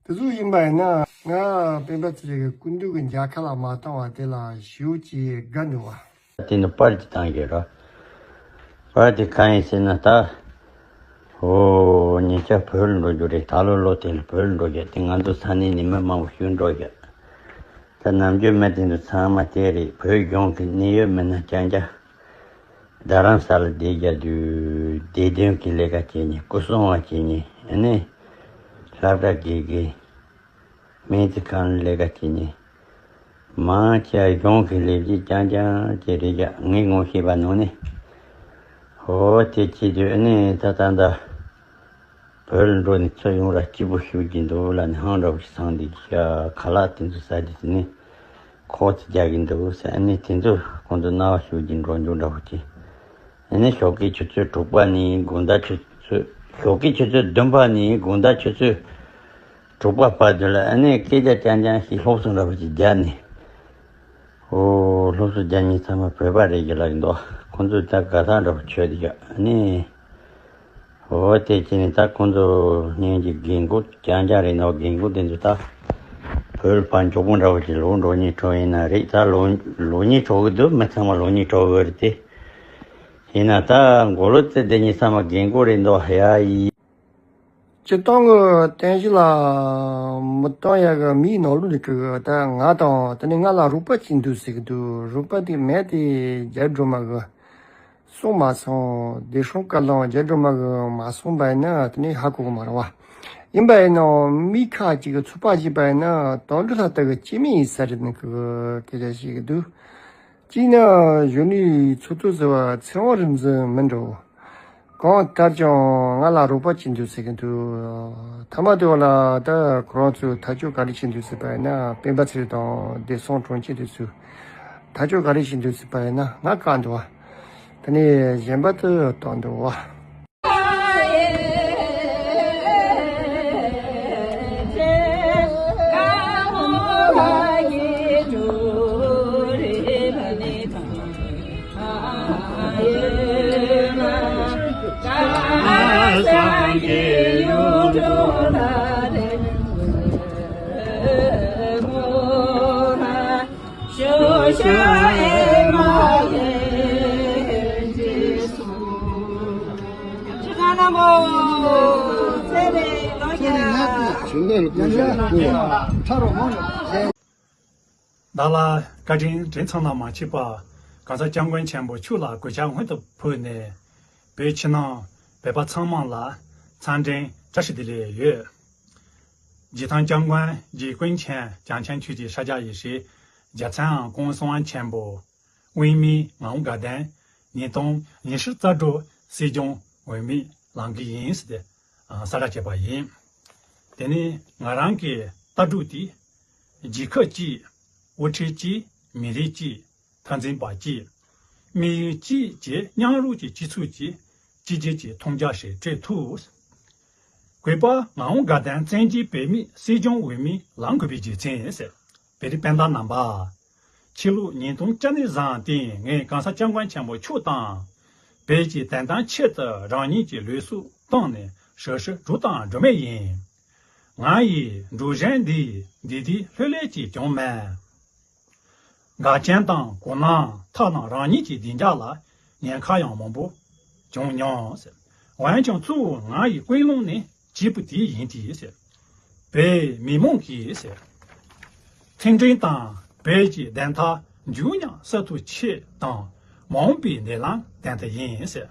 དེ་ཚོ་ཡིན་པ་ཡིན་ན་ང་སྤེན་པ་ཚེ་རིང་གི་སྐུ་མདུན་གྱི་མཇལ་ཁ་ལ་མ་བཏང་བ་དེ་ལ་ཞེ་པོ་ཅིག་དགའ་འདུག་བ། དེ་ནི་པར་གྱི་བཏང་གི་ར། པར་དེ་གང་ཡིན་ཟེར་ན་ད། ཨོ་ཉེ་ཆར་བོད་ལ་འགྲོ་རྒྱུ་རེད། ད་ལོ་ལོ་དེ་ལ་བོད་ལ་འགྲོ་རྒྱུ་དེ་ང་ཚོ་ས་གནས་ནས་མི་མང་པོ་ཞིག་འགྲོ་རྒྱུ། ད་ནམ་རྒྱུན་མི་དེ་ཚོ་ཚང་མ་དེ་རེད། བོད་གཞུང་གི་གནད་ཡོད་མི་སྣ་རྐྱང་རྐྱང་རྡ་རམ་ས་ལ་བསྡད་རྒྱུ་དུས་བདེ་དོན་གྱི་ལས་ཀ་བྱེད་མཁན། སྐུ་སྲུང་བ་བྱེད་མཁན། ཨ་ནི་སློབ་གྲྭ་དགེ་རྒན། སྨན་རྩིས་ཁང་ལས་ཀ་བྱེད་མཁན། མང་ཆེ་གཞུང་གི་ལས་བྱེད་རྐྱང་རྐྱང་ཅིག་རེད་རྒྱུ་ངས་ངོ་ཤེས་པ་ནང་ནས། ཧོ་དེ་བྱེད་དུས་ཨ་ནི་ད་ད་ད། བོད་ལ་འགྲོ་ནས་ཚུར་ཡོང་ར་སྐྱིད་པོ་ཞིག་གི་འདུག་ལབ་ནས་ཧང་འདྲ་བོ་ཞིག་སངས་འདི་ཤ་ཁ་ལག་དེ་ཚོ་ཟ་དུས་དེ་ནས་ཁོག་ཅིག་རྒྱག་གི་འདུག་ཟེར། ཨ་ནི་དེ་ཚོ་ཁོང་ཚོ་རྣ་བ་ཞིག་གི་འགྲོ་འཇུག་འདྲ་བོ་ཅིག་ཨ་ནི་ཞོགས་ཀའི་ཆུ་ཚོད་དྲུག་པ་ནས་དགོང་དག་ཆུ་ཚོད་ཞོགས་ཀའི་ཆུ་ཚོད་བདུན་པ་ནས་དགོང་དག་ཆུ་ཚོད་དྲུག་པ་བར་དུ་ལ་ཨ་ནི་སྐད་ཆ་རྐྱང་རྐྱང་ཞིག་སློབ་གསོ་འདྲ་བོ་ཅིག་རྒྱག་ནས། ཨོ་སློབ་གསོ་རྒྱག་མཁན་ཚང་མ་བོད་པ་རེད་ཀྱི་ལབ་ཀྱི་འདུག་ཁོང་ཚོས་ད་དགའ་ཐག་འདྲ་བོ་བྱོས་ཏེ་ཡོད་ནི། ཨོ་དེ་བྱས་ནས་ད་ཁོང་ཚོ་སྔོན་གྱི་རྒན་རྒོན་རྐྱང་རྐྱང་རེད་འདུག་རྒན་རྒོན་དེ་ཚོ་ད་བོད་ལ་ཕར་མགྱོགས་པོ་འདྲ་བོ་ཅིག་ལོག་འགྲོ་སྙིང་བྲོ་ཡིན་ན་རེད། ད་ལོག་ལོག་སྙིང་བྲོ་གི་འདུག་མི་ཚང་མ་ལོག་སྙིང་བྲོ་གི་རེད་དེ། ཡིན་ན་ད་མགོ་ལོག་རྩེ་དེ་གཉིས་ཚང་མ་རྒན་རྒོན་རེད་འདུག་ཧ་ཡ་ཡི། སྤྱིར་བཏང་གི་བསྟན་བཤིག་ལ་མི་བཏང་ཡག་གི་མིའི་ནང་ལོགས་ནས་ཀྱི་ད་ང་དང་དེ་ནས་ང་ལ་རོགས་པ་ཅིག་འདུག་ཟེར་གི་འདུག་རོགས་པ་དེ་མེད་དེ་རྒྱ་སྒྲོལ་མ་གི་གསུང་མ་སོང་། བདེ་སྲུང་བཀའ་བློན་རྒྱ་སྒྲོལ་མ་གི་མ་གསུངས་པ་ཡིན་ན་དེ་ནས་ཧ་གོ་གི་མ་རེད་བ། ཡིན་པ་ཡིན་ནའང་མི་ཁ་ཅིག་གི་ཚོད་དཔག་བྱས་པ་ཡིན་ན་དོན་འགྲུལ་ལྷ་ལྟ་གི་སྐྱེ་དམན་ཡིན་ས་རེད་ནི་གི་སྐད་ཆ་བཤད་གི་འདུག་གཅིག་ནི་གཞོན་ནུའི་ཚོགས་གཙོ་ཟེར་བ་ཚེ་དབང་རིག་འཛིན་མིན་འགྲོ། གང་ལྟར་ཀྱང་ང་ལ་རོགས་པ་ཅིག་འདུག་ཟེར་གི་འདུག་ཐ་མ་དེ་བ་ལ་ད་ཁོ་རང་ཚོས་ཐག་གཅོད་ག་རེ་བྱེད་འདུག་ཟེར་བ་ཡིན་ན། སྤེན་པ་ཚེ་རིང་དང་བདེ་སྲུང་དྲུང་ཆེ་དེ་ཚོས་ཐག་གཅོད་ག་རེ་བྱེད་འདུག་ཟེར་བ་ཡིན་ན་ང་བཀག་འདུག་བ། དེ་ནས་གཞན་པ་དེ་བཏང་འདུག་བ། བདག་ལ་བཀའ་དྲིན་དྲན་ཚང་ལ་མ་མཆིས་པ། གང་ཟག་སྐྱབས་མགོན་ཆེན་པོ་མཆོག་ལ་གུས་ཕྱག་སྔོན་དུ་ཕུལ་ནས། བོད་ཕྱི་ནང་བོད་པ་ཚང་མ་ལ་འཚམས་འདྲི་བཀྲ་ཤིས་བདེ་ལེགས་ཡོད། རྗེ་ཐང་སྐྱབས་མགོན་རྗེ་ཀུན་མཁྱེན་བྱང་ཆེན་ཆོས་ཀྱི་ཤཱཀྱ་ཡེ་ཤེས། རྒྱལ་མཚན་ཨང་ཀོང་གསང་བ་ཆེན་པོ། དབུས་མའི་ངག་དབང་དགའ་ལྡན། ཉིས་སྟོང་ཉི་ཤུ་རྩ་དྲུག་སྲིད་སྐྱོང་འོས་མི་ལངས་ཀྱི་ཡིན་ཟེར་ཏེ་གསལ་བསྒྲགས་བྱས་པ་ཡིན། དེ་ནི་ང་རང་གི་ལྟ་གྲུབ་དེ། རྒྱལ་ཁབ་གཅིག་དབུ་ཁྲིད་གཅིག་མི་རིགས་གཅིག་འཐབ་འཛིང་པ་གཅིག་དམིགས་ཡུལ་གཅིག་བཅས་མཉམ་རུབ་ཀྱི་སྤྱི་ཚོགས་ཀྱི་གཅིག་གྱུར་གྱི་མཐོང་རྒྱ་ཞིག་སྤྲད་ཐུབ། གུས་པ་ངག་དབང་དགའ་ལྡན་བཙན་བྱོལ་བོད་མིའི་སྲིད་སྐྱོང་འོས་མི་ལངས་དགོས་པའི་རྒྱུ་མཚན་ཟེར། བོད་རིགས་སྤུན་ཟླ་རྣམ་པ། ཕྱི་ལོ་ཉིས་སྟོང་བཅུ་གཉིས་ཙམ་སྟེང་ངས་གང་ཟག་སྐྱབས་མགོན་ཆེན་པོ་མཆོག་དང་། བོད་ཀྱི་བདེན་མཐའི་ཆེད་དུ་རང་ཉིད་ཀྱི་ལུས་སྲོག་བཏང་ནས་ཞབས་ཞུ་གྲུབ་དང་འགྲོ་མུས་ཡིན། ང་ཡི་འགྲོ་གཞོན་འདིས་འདི་དུས་ལྷོད་ལྷོད་ཀྱིས་བྱུང་མེད། འགལ་རྐྱེན་དང་གོ་ན་ཐ་ན་རང་ཉིད་ཀྱི་བདེ་འཇགས་ལ་ཉེན་ཁ་ཡང་མང་པོ་བྱུང་མྱོང་ཟེར། འོན་ཀྱང་གཙོ་བོ་ང་ཡི་ཀུན་སློང་ནི་གཅིག་པུ་དེ་ཡིན་ཏེ་ཟེར། བོད་མི་མང་གིས་ཟེར། མཐུན་སྒྲིལ་དང་བོད་ཀྱི་བདེན་མཐའ་མགྱོགས་མྱུར་གསལ་ཐུབ་ཆེད་དང་མ་འོངས་པའི་བདེན་ལམ་བདེན་མཐའ་ཡིན་ཟེར།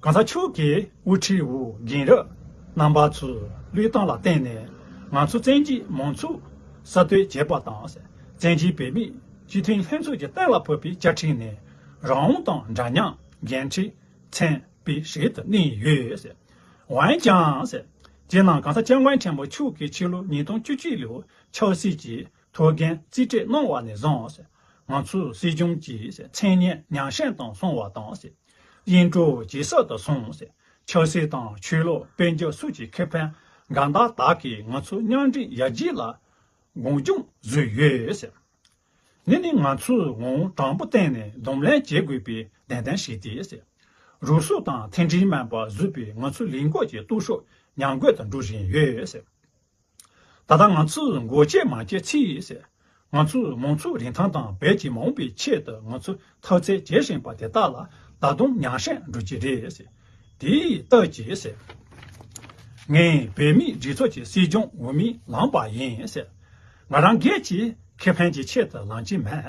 གང་ཟག་མཆོག་གིས་དབུ་ཁྲིད་འོག་རྒན་རབས་རྣམ་པ་ཚོས་བློས་བཏང་ལ་བརྟེན་ནས་ང་ཚོ་བཙན་གྱིས་མང་ཚོགས་གསར་གཏོད་བྱས་པ་དང་། བཙན་གྱིས་བོད་མིའི་སྤྱི་མཐུན་ལྷན་ཚོགས་ཀྱི་གཏན་ལ་ཕབ་པའི་བཅའ་ཁྲིམས་ནས་རང་དབང་དང་འདྲ་མཉམ་འགན་འཁྲི་ཚན་པའི་ཞིག་ཏུ་གནས་ཡོད། འོན་ཀྱང་། དེས་ན་གང་ཟག་སྐྱབས་མགོན་ཆེན་པོ་མཆོག་གིས་ཕྱི་ལོ་ཉིས་སྟོང་བཅུ་གཅིག་ལོར་ཆབ་སྲིད་ཀྱི་ཐུགས་འགན་རྩིས་སྤྲོད་གནང་བ་ནས་བཟུང་། ང་ཚོའི་སྲིད་སྐྱོང་གི་མཚན་སྙན་ཉམས་ཞིབ་དང་སོང་བ་དང་། དབྱིན་ཀྲུའུ་ཇེ་སར་དུ་སོང་། ཆབ་སྲིད་དང་ཆོས་ལུགས་དཔལ་འབྱོར་སོགས་ཀྱི་ཁེ་ཕན་འགལ་ཟླ་དག་གིས་ང་ཚོའི་མཉམ་འབྲེལ་ཡར་རྒྱས་ལ་རྒུད་རྒྱང་བཟོས་ཡོད། འདི་ནི་ང་ཚོས་ངོ་བོ་དྲང་པོ་བསྟན་ནས་གདོང་ལེན་བྱེད་དགོས་པའི་བདེན་དོན་ཞིག་སྟེ། རུལ་སུངས་དང་མཐུན་སྒྲིལ་མེད་པར་བཟོས་པའི་ང་ཚོའི་ལས་འགུལ་གྱི་སྟོབས་ཤུགས་ཉམས་རྒུད་དུ་འགྲོ་བཞིན་ཡོད། ད་ལྟ་ང་ཚོས་འགོག་རྐྱེན་མ་བྱས་ཚེ། ང་ཚོས་མང་གཙོའི་རིན་ཐང་དང་བོད་ཀྱི་མ་འོངས་པའི་ཆེད་དུ་ང་ཚོས་འཐབ་རྩོད་བྱེད་བཞིན་པ་དེ་དག་ལ་ད་དུང་ཉམས་ཞིབ་འགྲོ་གི་རེད། དེའི་སྟབས་ཀྱིས། ངས་བོད་མིའི་སྒྲིག་འཛུགས་ཀྱི་སྲིད་སྐྱོང་འོས་མི་ལངས་པ་ཡིན། ང་རང་སྒེར་གྱི་ཁེ་ཕན་གྱི་ཆེད་དུ་ལངས་ཀྱི་མེད།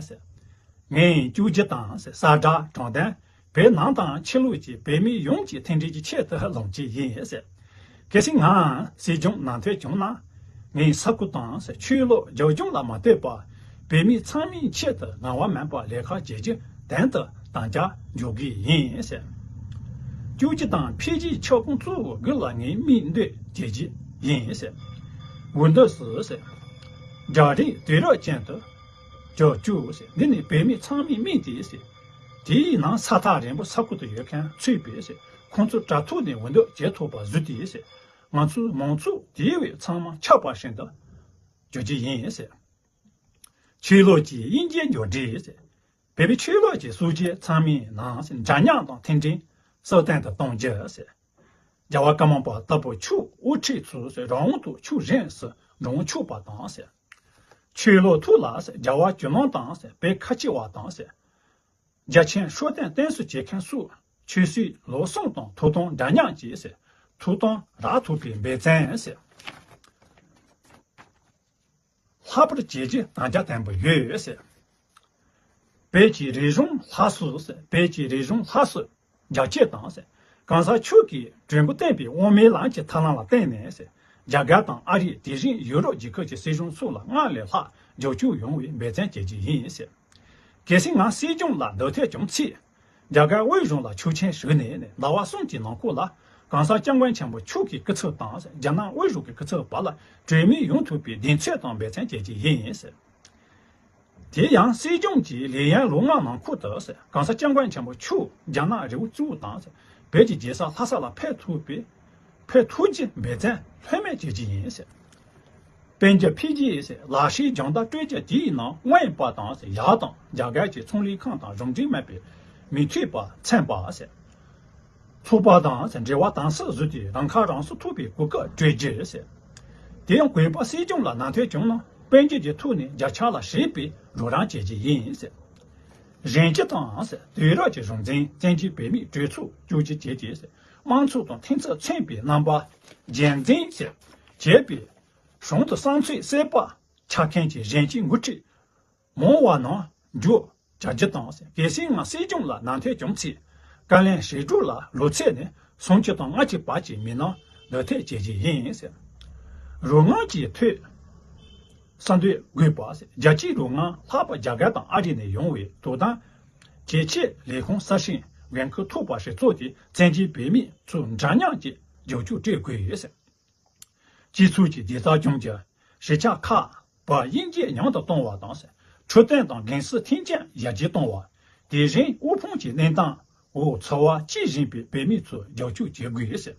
ངས་བཅོས་སྒྱུར་དང་གསར་བརྗེ་དྲང་བདེན། བོད་ནང་དང་ཕྱི་ལོགས་ཀྱི་བོད་མི་ཡོངས་ཀྱི་མཐུན་སྒྲིལ་གྱི་ཆེད་དུ་ལངས་ཀྱི་ཡིན། གལ་སྲིད་ང་སྲིད་སྐྱོང་ལངས་ཐབས་བྱུང་ན། ངས་ས་ཁུལ་དང་ཆོས་ལུགས་རྒྱབ་ལྗོངས་ལ་མ་ལྟོས་པར་བོད་མི་ཚང་མའི་ཆེད་དུ་རང་དབང་མེད་པར་ལས་ཀ་བྱེད་རྒྱུ་དོན་དུ་དམ་བཅའ་འཇོག་གི་ཡིན། བཅོས་སྒྱུར་དང་འཕེལ་རྒྱས་ཁྱབ་ཁོངས་གཙོ་བོ་དགུ་ལ་ངས་དམིགས་འདོད་བྱེད་ཀྱི་ཡིན། འོས་འདེམས་སུ། རྒྱ་རིགས་དུས་རབས་ཅན་དུ་གྱུར་བཅུག། འདི་ནི་བོད་མི་ཚང་མའི་དམིགས་ཏེ། དེའི་ནང་ས་ཐག་རིང་པོ་ས་ཁུལ་དུ་ཡོད་མཁན་ཚུད་པས། ཁོང་ཚོ་དྲ་ཐོག་ནས་འོས་འདེམས་བྱེད་ཐུབ་པ་བཟོས་ཏེ། ང་ཚོའི་མང་ཚོགས་དེ་བས་ཚང་མ་ཆགས་པ་བཞིན་དུ་འགྱུར་རྒྱུ་ཡིན། ཆོས་ལུགས་ཀྱི་དབྱེ་འབྱེད་མགྱོགས་འགྲིག། བོད་པའི་ཆོས་ལུགས་ཀྱི་སྲོལ་རྒྱུན་ཚང་མའི་ནང་འདྲ་མཉམ་དང་མཐུན་སྒྲིལ་སྲ་བརྟན་དུ་གཏོང་རྒྱུ། རྒྱལ་བ་ཀརྨ་པ་ལྟ་བུ་ཆོས་དབུ་ཁྲིད་ཚོས་རང་དབང་དུ་ཆོས་གཞན་སུ་འགྲོ་ཆོག་པ་དང་། ཆོས་ལུགས་ཐོག་ལ་རྒྱལ་བ་ཇོ་ནང་དང་བོད་ཁ་ཆེ་བ་དང་། རྒྱལ་ཆེན་ཤོ་ཏན་བསྟེན་གསོལ་བྱེད་མཁན་སོགས་ཆོས་སྲིད་ལུགས་ཟུང་དང་ཐོབ་ཐང་འདྲ་མཉམ་གྱི་ ཐུགས་དམ་རག་ཐུབ་པའི་འབད་བརྩོན་ཟེར། ལྷག་པར་བྱས་རྗེས་དམ་བཅའ་བརྟན་པོ་ཡོད་ཟེར། བོད་ཀྱི་རིག་གཞུང་སླར་གསོ་ཟེར། བོད་ཀྱི་རིག་གཞུང་སླར་གསོ་རྒྱ་སྐྱེད་དང་ཟེར། གོང་ས་མཆོག་གིས་གྲོས་འགོ་བཏོན་པའི་དབུ་མའི་ལམ་གྱི་ཐབས་ལམ་ལ་བརྟེན་ནས་ཟེར། རྒྱ་གར་དང་ཨ་རི། དེ་བཞིན་ཡུ་རོབ་རྒྱལ་ཁབ་ཀྱི་སྲིད་གཞུང་སོགས་ལ་སྔར་ལས་ལྷག་རྒྱབ་སྐྱོར་ཡོང་བའི་འབད་བརྩོན་བྱེད་རྒྱུ་ཡིན་ཟེར། གལ་སྲིད་ང་སྲིད་སྐྱོང་ལ་འདེམས་ཐོན་བྱུང་ཚེ། རྒྱ་གར་དབུས་གཞུང་ལ་ཆོག་མཆན་ཞུས་ནས་ཟླ་བ་གསུམ་གྱི་ནང་འཁོད་ལ་གོང་ས་སྐྱབས་མགོན་ཆེན་པོ་མཆོག་གི་སྐུ་ཚབ་དང་རྒྱ་ནག་དབུས་གཞུང་གི་སྐུ་ཚབ་བར་ལ་གྲོས་མོལ་ཡོང་ཐུབ་པའི་གདེང་ཚོད་དང་འབད་བརྩོན་བྱེད་རྒྱུ་ཡིན་ཟེར། དེ་ཡང་སྲིད་སྐྱོང་གི་ལས་ཡུན་ལོ་ལྔ་ནང་འཁོད་དུ་ཟེར། གོང་ས་སྐྱབས་མགོན་ཆེན་པོ་མཆོག་རྒྱ་ནག་རི་བོ་གཙུག་དང་ཟེར། བོད་ཀྱི་རྒྱལ་ས་ལྷ་ས་ལ་ཕེབས་ཐུབ་པའི་ཕེབས་ཐུབ་རྒྱུའི་འབད་བརྩོན་ལྷོད་མེད་བྱེད་རྒྱུ་ཡིན་ཟེར། དཔལ་འབྱོར་འཕེལ་རྒྱས་ཟེར། ལག་ཤེས་སྦྱོང་བརྡར་སྤྲོད་རྒྱུ་དེའི་ནང་དབང་ཡོད་པ་དང་ཟེར། ཡག་དང་རྒྱ་གར་གྱི་ཚོང་ལས་ཁང་དང་གཞུང་འབྲེལ་མིན་པའི་མི་ཐོན་པ་ཚན་པ་ཟེར། ཚོགས་པ་དང་ཟེར། འབྲེལ་བ་དམ་ཟབ་བཟོས་ཏེ་རང་ཁ་རང་གསོ་ཐུབ་པའི་གོ་སྐབས་སྤྲོད་རྒྱུ་ཟེར། དེ་ཡང་གུས་པ་སྲིད་སྐྱོང་ལ་འདེམས་ཐོན་བྱུང་ན་དཔལ་འབྱོར་གྱི་ཐོག་ནས་རྒྱ་ཁྱབ་ལ་ཞེད་པའི་རོགས་རམ་བྱེད་རྒྱུ་ཡིན་ཟེར། རིན་སྤྱི་དང་ཟེར། དུས་རབས་ཀྱི་གཞུང་འཛིན་བཙན་བྱོལ་བོད་མིའི་གྲོས་ཚོགས་བཅོས་སྒྱུར་བྱས་ཏེ་ཟེར། དམངས་གཙོ་དང་མཐུན་ཚོགས་མཚོན་པའི་རྣམ་པ་རྒྱུན་འཛིན་ཟེར་བྱས་པའི་གཞུང་དུ་བསམ་ཚུལ་གསལ་པོ་ཆགས་མཁན་གྱི་རིན་སྤྱི་འགོ་ཁྲིད་མང་བ་ནང་འཇུག་བྱ་རྒྱུ་དང་ཟེར། གལ་སྲིད་ང་སྲིད་སྐྱོང་ལ་འདེམས་ཐོན་བྱུང་ཚེ། བཀའ་བློན་ཞི་ཀྲུའུ་ལ་ལོ་ཚད་ནས་སུམ་ཅུ་དང་ལྔ་བཅུ་བར་གྱི་མི་སྣ་འདེམས་ཐོན་བྱེད་རྒྱུ་ཡིན་ཟེར། རོལ་དབྱངས་ཀྱི་ཐོག་གསར་གཏོད་དགོས་པ་ཟེར། རྒྱལ་སྤྱིའི་རོལ་དབྱངས་ལྷག་པར་རྒྱ་གར་དང་ཨ་རི་ནས་ཡོང་བའི་དོ་དམ་བྱེད་ཆེད་ལས་ཁུངས་གསར་ཞིག་འགན་ཁུར་ཐོབ་པ་ཞིག་བཙུགས་ཏེ་བཙན་བྱོལ་བོད་མི་ཚོ་འདྲ་མཉམ་གྱི་རྒྱབ་སྐྱོར་སྤྲོད་དགོས་ཟེར། སྤྱི་ཚོགས་ཀྱི་བདེ་རྩ་སྐྱོང་རྒྱུ། གཞིས་ཆགས་ཁག་བར་དབྱེ་འབྱེད་ཉུང་དུ་གཏོང་བ་དང་ཟེར། འཕྲོད་བསྟེན་དང་རྒན་གསོའི་མཐུན་རྐྱེན་ཡར་རྒྱས་གཏོང་བ། དེ་བཞིན་དབུལ་ཕོངས་ཀྱི་གནས་སྟངས་འོག་འཚོ་བ་སྐྱེལ་བཞིན་པའི་བོད་མི་ཚོར་རྒྱབ་སྐྱོར་བྱེད་དགོས་ཟེར།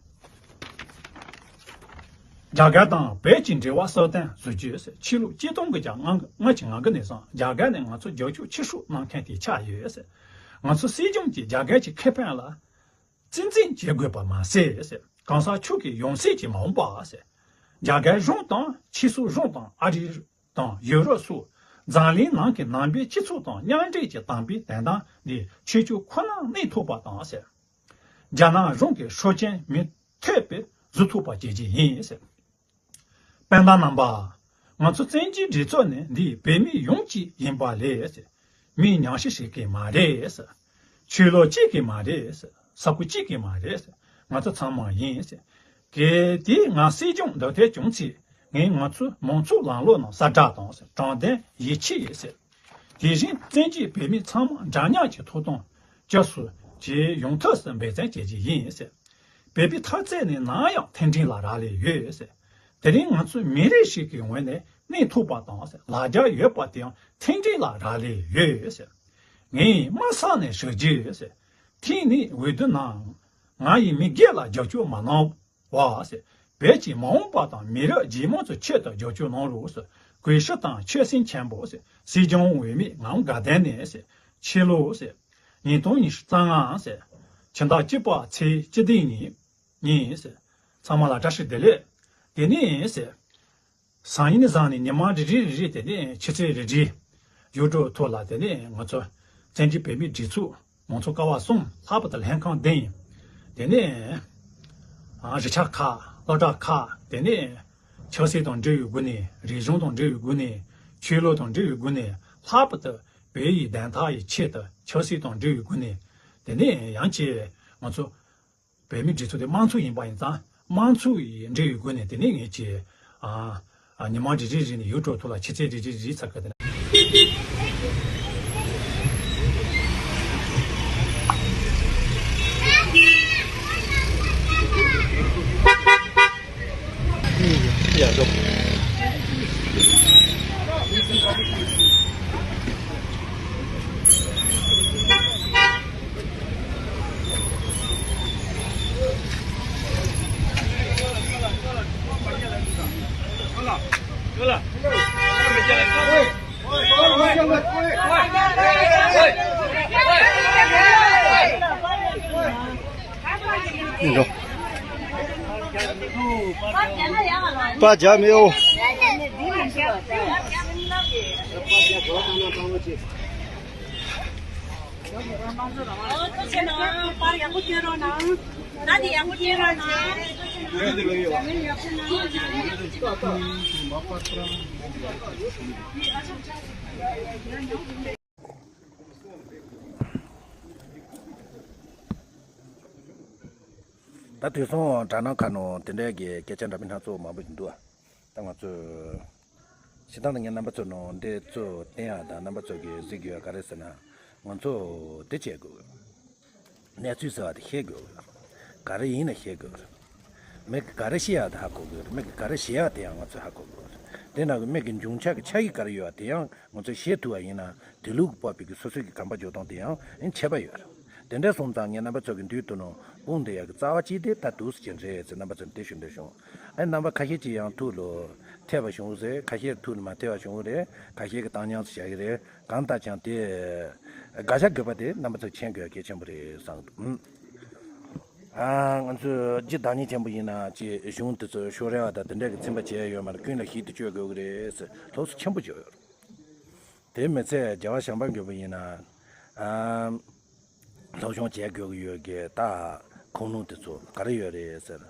རྒྱ་གར་དང་བོད་ཀྱི་འབྲེལ་བ་སྲ་བརྟན་བཟོ་རྒྱུ་ཟེར། ཕྱི་ལོ་ཆིག་སྟོང་དགུ་བརྒྱ་ལྔ་བཅུ་ང་དགུ་ནས་བཟུང་རྒྱ་གར་ནས་ང་ཚོར་རྒྱབ་སྐྱོར་ཆེ་ཤོས་གནང་མཁན་དེ་ཆགས་ཡོད་ཟེར། ང་ཚོ་སྲིད་སྐྱོང་གིས་རྒྱ་གར་གྱི་ཁེ་ཕན་ལ་རྩིས་འཛིན་བྱེད་དགོས་པ་མ་ཟད་ཟེར། གོང་ས་མཆོག་གིས་ཡང་སྲིད་ཀྱི་མ་འོངས་པ་ཟེར། རྒྱ་གར་གཞུང་དང་ཕྱི་སོ་གཞུང་དང་ཨ་རི་དང་ཡུ་རོབ་སོགས་འཛམ་གླིང་ནང་གི་ནང་པའི་སྤྱི་ཚོགས་དང་མཉམ་འབྲེལ་གྱི་དམ་པའི་དོན་དམ་འདི་ཆོས་ཕྱོགས་ཁོ་ནར་གནས་ཐུབ་པ་དང་ཟེར། རྒྱ་ནག་གཞུང་གི་སྲོག་ཆགས་མི་ཐོན་པའི་བཟོ་ཐུབ་པ་བྱེད་ཀྱི་ཡིན་ཟེར། སྤུན་ཟླ་རྣམ་པ། ང་ཚོ་བཙན་བྱོལ་སྒྲིག་འཛུགས་ནི་འདི་བོད་མི་ཡོངས་ཀྱི་ཡིན་པ་ལས་ཟེར། མི་ཉུང་ཤས་ཤིག་གི་མ་རེད་ཟེར། ཆོས་ལུགས་གཅིག་གི་མ་རེད་ཟེར། ས་ཁུལ་གཅིག་གི་མ་རེད་ཟེར། ང་ཚོ་ཚང་མ་ཡིན་ཟེར། གལ་ཏེ་ང་སྲིད་སྐྱོང་འདེམས་ཐོན་བྱུང་ཚེ་ངས་ང་ཚོའི་མང་གཙོའི་ལམ་ལུགས་ནང་གསལ་བསྒྲགས་དང་ཟེར། དྲང་བདེན་ཡིད་ཆེས་ཡོད་ཟེར། དེ་བཞིན་བཙན་བྱོལ་བོད་མི་ཚང་མ་འདྲ་མཉམ་གྱི་ཐོབ་ཐང་སྐྱབས་སུ་མཆི་ཡོང་ཐབས་སུ་འབད་བརྩོན་བྱེད་ཀྱི་ཡིན་ཟེར། བོད་པའི་འཐབ་རྩོད་ནི་ནམ་ཡང་མཐུན་སྒྲིལ་ལ་རག་ལས་ཡོད་ཟེར། དེ་རིང་ང་ཚོ་མི་རིགས་ཤིག་གི་ངོས་ནས་གནས་ཐུབ་པ་དང་ཟེར། ལ་རྒྱ་ཡོད་པ་དེའང་མཐུན་སྒྲིལ་ལ་རག་ལས་ཡོད་ཟེར། ངས་དམའ་ས་ནས་ཞུ་རྒྱུ་ཟེར། ཐེངས་འདིའི་འོས་བསྡུ་ནང་ང་ཡི་མི་སྒེར་ལ་རྒྱབ་སྐྱོར་མ་གནང་བ་ཟེར། བོད་ཀྱི་མ་འོངས་པ་དང་མི་རབས་རྗེས་མ་ཚོའི་ཆེད་དུ་རྒྱབ་སྐྱོར་གནང་རོགས་ཟེར། གུས་ཞབས་དང་ཆོད་སེམས་ཆེན་པོ་ཟེར། སྲིད་སྐྱོང་འོས་མི་ངག་དགའ་ལྡན་ནས་ཟེར། ཕྱི་ལོ་ཟེར། ཉིས་སྟོང་ཉི་ཤུ་རྩ་ལྔ་ཟེར། ཕྱི་ཟླ་བཅུ་པ་ཚེས་བཅུ་བདུན་ཉིན་ཉིན་ཟེར། ཚང་མ་ལ་བཀྲ་ཤིས་བདེ་ལེགས། དེ་ནས་ཟེར། སང་ཉིན་བཟང་ནས་ཉི་མ་རེ་རེ་རེ་རེ་དེ་ནས་ཕྱི་ཚེས་རེ་རེ་ཡུ་ཊུབ་ཐོག་ལ་དེ་ནས་ང་ཚོ་བཙན་བྱོལ་བོད་མིའི་སྒྲིག་འཛུགས་མང་གཙོ་ཀ་བ་གསུམ་ལྷག་པར་དུ་ལྷན་ཁང་བདུན། དེ་ནས་ཨ་རུ་ཁག་སློབ་གྲྭ་ཁག་དེ་ནས་ཆབ་སྲིད་དང་འབྲེལ་བའི་སྒོ་ནས་རིག་གཞུང་དང་འབྲེལ་བའི་སྒོ་ནས་ཆོས་ལུགས་དང་འབྲེལ་བའི་སྒོ་ནས་ལྷག་པར་དུ་བོད་ཡིག་བདེན་མཐའ་ཡི་ཆེད་དུ་ཆབ་སྲིད་དང་འབྲེལ་བའི་སྒོ་ནས་དེ་ནས་ཡང་ཅིག་ང་ཚོ་བོད་མིའི་སྒྲིག་འཛུགས་དེ་དམངས་གཙོ་ཡིན་པ་ཡིན་ཙང་དམངས་གཙོ་ཡི་འབྲེལ་བའི་སྒོ་ནས་དེ་ནས་ངས་ཀྱིས་ཨ་ཨ་ཉི་མ་རེ་རེ་རེ་ནས་ཡུ་ཊུབ་ཐོག་ལ་ཕྱི་ཚེས་རེ་རེ་རེ་ཚར་གི་དེ་ནས། ཡ་འགྲོ། འགྲོ། པ་ཇ་མེའོ། ཨོ་ཐུགས་རྗེ་གནང་། པར་ཡག་པོ་སྐྱོན་རོགས་གནང་། ད་འདི་ཡག་པོ་སྐྱོན་རོགས་གནང་། ད་དུས་སང་དྲ་སྣང་ཁང་ནང་དེ་འདྲའི་གི་སྐད་ཆ་འདྲ་མིན་སྣ་ཚོགས་མང་པོ་ཞིག་འདུག་ཨ། ད་ང་ཚོས་སྤྱིར་བཏང་ནས་ངས་རྣམ་པ་ཚོ་ནང་འདི་ཚོ་བསྟན་ཡག་དང་རྣམ་པ་ཚོ་གིས་གཟིགས་དགོས་ཡག་ག་རེ་ཟེར་ན། ང་ཚོ་འདི་བྱེད་དགོས། གནས་ཚུལ་ཟེར་བ་དེ་ཤེས་དགོས། ག་རེ་ཡིན་ན་ཤེས་དགོས། མི་གིས་ག་རེ་བཤད་ཡག་དེ་ཧ་གོ་དགོས། མི་གིས་ག་རེ་བཤད་ཡག་དེ་ཡང་ང་ཚོས་ཧ་གོ་དགོས། དེ་ནང་གི་མི་གི་འབྱུང་འཆར་གི་ཆ་ཡིག་ག་རེ་ཡོད་པ་དེ་ཡང་ང་ཚོས་ཤེས་ཐུབ་པ་ཡིན་ན། དེ་ལུགས་ཀྱི་སྤོབས་པའི་གི་སོ་སོའི་གི་གོམ་པ་རྒྱག་སྟངས་དེ་ཡང་ཨེ་ཁྱད་པར་ཡོད་རེད། དེ་འདྲ་སོང་ཙང་ངས་རྣམ་པ་ཚོ་གི་མདུན་དུ་ནང་དཔུང་སྡེ་ཡག་གི་རྩ་བ་གཅིག་དེ་ད་འདུག་སེ་བྱས་རེད་ཟེར་རྣམ་པ་ཚོར་དེ་ཞུ་འདོད་བྱུང་། ཨེ་རྣམ་པ་ཁ་ཤས་ཀྱིས་ཡང་ཐུགས་ལ་འཐད་པ་བྱུང་ཟེར། ཁ་ཤས་ཐུགས་ལ་མ་འཐད་པ་བྱུང་རེད། ཁ་ཤས་ཀྱིས་བཏང་སྙོམས་སུ་བཞག་གི་རེད། གང་ལྟར་ཀྱང་དེ་དགག་བྱ་དགོས་པ་དེ་རྣམ་པ་ཚོས་མཁྱེན་དགོས་གལ་ཆེན་པོ་རེད་བསམ་གི་འདུག་ཨ། ང་ཚོས་སྤྱིར་བདག་ཉིད་ཆེན་པོ་ཡིན་ན་ཅིག་གཞུང་དེ་ཚོ་ཤོག་རལ་བ་དང་དེ་འདྲ་གི་ཚིམ་པ་བྱས་ཡོད་མ་རེད། ཀུན་ལ་ཞིབ་ཏུ་དཔྱོད་དགོས་ཀྱི་རེད་ཟེར་ལོགས་སུ་ཆེན་པོ་བརྗོད་ཡོད་རེད། དེ་མི་ཚད་རྒྱལ་བ་བྱམས་པ་མགོན་པོ་ཡིན་ན། ཨ། སློབ་སྦྱོང་བྱེད་དགོས་ཀྱི་ཡོད་ཀྱི་ད་ཁུངས་ལུང་དེ་ཚོ་ག་རེ་ཡོད་རེད་ཟེར།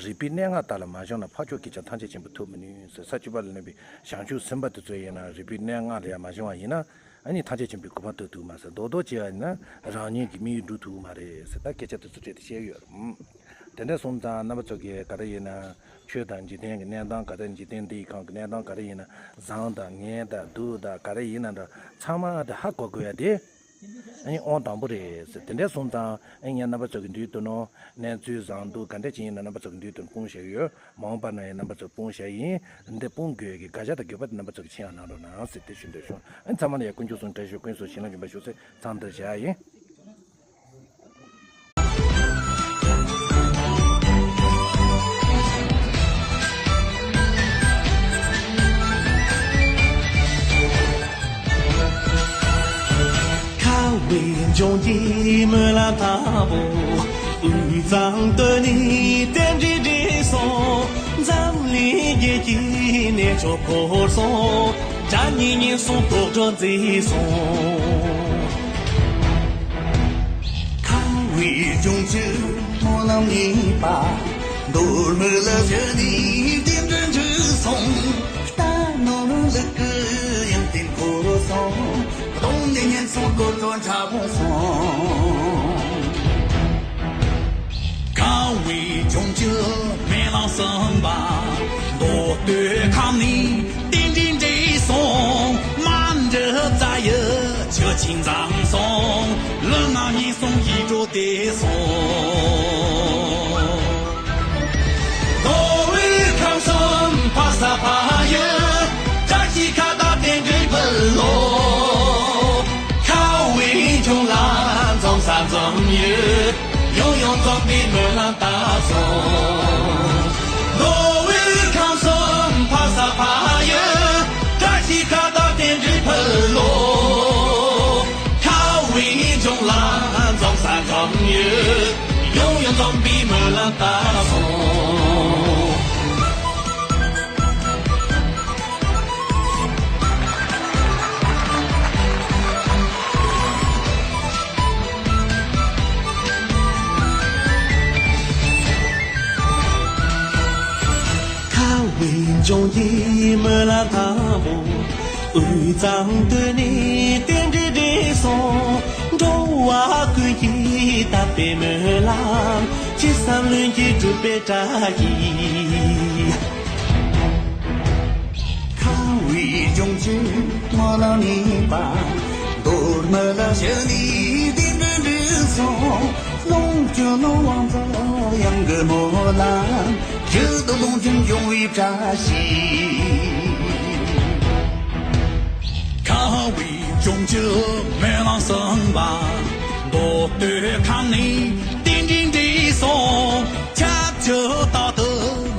རིག་པའི་གནས་ལྔ་དག་ལ་མ་ཞོན་ན། འཕགས་མཆོག་གིས་ཀྱང་ཐམས་ཅད་མཁྱེན་པར་ཐུབ་མི་ནུས་ཟེར། ས་བཅུ་པ་ལ་གནས་པའི་བྱང་ཆུབ་སེམས་དཔའ་དེ་ཚོ་ཡིན་ན་རིག་པའི་གནས་ལྔ་ལ་ཡང་མ་ཞོན་པ་ཡིན་ན། ཨ་ནི་ཐམས་ཅད་མཁྱེན་པའི་གོ་འཕང་ཐོབ་ཐུབ་མ་ཟེར། རྡོག་རྡོག་བྱས་པ་ཡིན་ན་རང་ཉིད་ཀྱི་དམིགས་ཡུལ་འགྲུབ་ཐུབ་མ་རེད་ཟེར། ད་སྐད་ཆ་དེ་ཚོ་སྤྲད་དེ་བཤད་ཡོད་རེད། དེ་འདྲ་སོང་ཙང་རྣམ་པ་ཚོ་གིས་ག་རེ་ཡིན་ན། ཆོས་དང་འཇིག་རྟེན་གྱི་གནས་སྟངས་ག་རེ། འཇིག་རྟེན་འདིའི་སྒང་གི་གནས་སྟངས་ག་རེ་ཡིན་ན། བཟང་དང་ངན་དང་སྡུག་དང་ག་རེ་ཡིན་ན་འདྲ། ཚང་མ་དེ་ཧ་གོ་དགོས་ཡ་དེ་ཨ་ནི་དབང་དང་པོ་རེད་ཟེར། དེ་འདྲ་སོང་ཙང་ཨ་ངས་རྣམ་པ་ཚོ་གི་མདུན་དུ་ནོ་གནས་ཚུལ་བཟང་སྡུག་ག་འདྲ་ཅིག་ཡིན་ན་རྣམ་པ་ཚོ་གི་མདུན་དུ་སྤུངས་བཞག་ཡོད། མ་འོངས་པ་ན་ཡང་རྣམ་པ་ཚོ་སྤུངས་བཞག་ཡིན། འདི་སྤུངས་དགོས་ཀྱི་དགག་བྱ་དང་དགོས་པ་དེ་རྣམ་པ་ཚོ་གི་མཁྱེན་ཡག་གནང་རོགས་གནང་ཟེར་དེ་ཞུ་འདོད་བྱུང་། ཨ་ནི་ཚང་མ་ལ་ཡང་དཀོན་མཆོག་གསུམ་བཀྲ་ཤིས་ཀུན་སྩལ་བྱིན་རླབས་འབྱུང་བར་ཤོག་ཟེར་མཚམས་འདིར་བཞག་ཡིན། ཁ་བའི་ལྗོངས་ཀྱི་སྨོན་ལམ་དང་པོ། དབུས་གཙང་སྟོད་ནས་རྟེན་འབྲེལ་འགྲིག་སོང་། འཛམ་གླིང་རྒྱལ་གྱི་གནས་མཆོག་བོར་སོང་། དགྲ་གཉེན་ཉེན་སོང་། དོག་འགྲོ་མཛེས་སོང་། ཁ་བའི་ལྗོངས་ཀྱི་སྨོན་ལམ་གཉིས་པ། མདོ་སྨད་ལ་བཞུགས་ནས་རྟེན་འབྲེལ་འགྲིག་སོང་། རྟ་ནོར་ལུག་གི་ཡོན་ཏན་བོར་སོང་། གདོང་ནས་ཉེན་སོང་། དོག་འགྲོ་འཁྲབ་སོང་། ཁ་བའི་ལྗོངས་ཀྱི་སྨོན་ལམ་གསུམ་པ། མདོ་སྟོད་ཁམས་ནས་རྟེན་འབྲེལ་འགྲིག་སོང་། མ་འདྲི་རྩ་ཡི་ཆུ་ཆེན་འཛོམས་སོང་། ལུས་ངག་ཉེན་སོང་། ཡིད་འགྲོ་བདེ་སོང་། མདོ་དབུས་ཁམས་གསུམ་འཕགས་ས་འཕགས་ཡུལ། བཀྲ་ཤིས་ཁ་བཏགས་རྟེན་འབྲེལ་འཕུལ་ལོ། ཁ་བའི་ལྗོངས་ལ་འཛོམས་ས་འཛོམས་ཡུལ། ཡང་ཡང་འཛོམས་པའི་སྨོན་ལམ་བཏབ་སོང་། མདོ་དབུས་ཁམས་གསུམ་འཕགས་ས་འཕགས་ཡུལ། བཀྲ་ཤིས་ཁ་བཏགས་རྟེན་འབྲེལ་འཕུལ་ལོ། ཁ་བའི་ལྗོངས་ལ་འཛོམས་ས་འཛོམས་ཡུལ། ཡང་ཡང་འཛོམས་པའི་སྨོན་ལམ་བཏབ་སོང་། ཁ་བའི་ལྗོངས་ཀྱི་སྨོན་ལམ་དང་པོ། དབུས་གཙང་སྟོད་ནས་རྟེན་འབྲེལ་འགྲིག་སོང་། འགྲོ་བ་ཀུན་གྱི་དམ་པའི་སྨོན་ལམ། ཅི་བསམ་ལྷུན་གྱིས་འགྲུབ་པའི་བཀྲ་ཤིས། ཁ་བའི་ལྗོངས་ཀྱི་སྨོན་ལམ་གཉིས་པ། མདོ་སྨད་ལ་བཞུགས་ནས་རྟེན་འབྲེལ་འགྲིག་སོང་། ལོངས་སྤྱོད་ནོར་དབང་འཛོམས་གཡང་གི་སྨོན་ལམ། རྒྱུད་དུ་ལོངས་སྤྱོད་འབྱུང་བའི་བཀྲ་ཤིས། ཁ་བའི་ལྗོངས་ཀྱི་སྨོན་ལམ་གསུམ་པ། མདོ་སྟོད་ཁམས་ནས་རྟེན་འབྲེལ་འགྲིག་སོང་། ཁྱབ་བསྒྲགས་རྟག་ཏུ་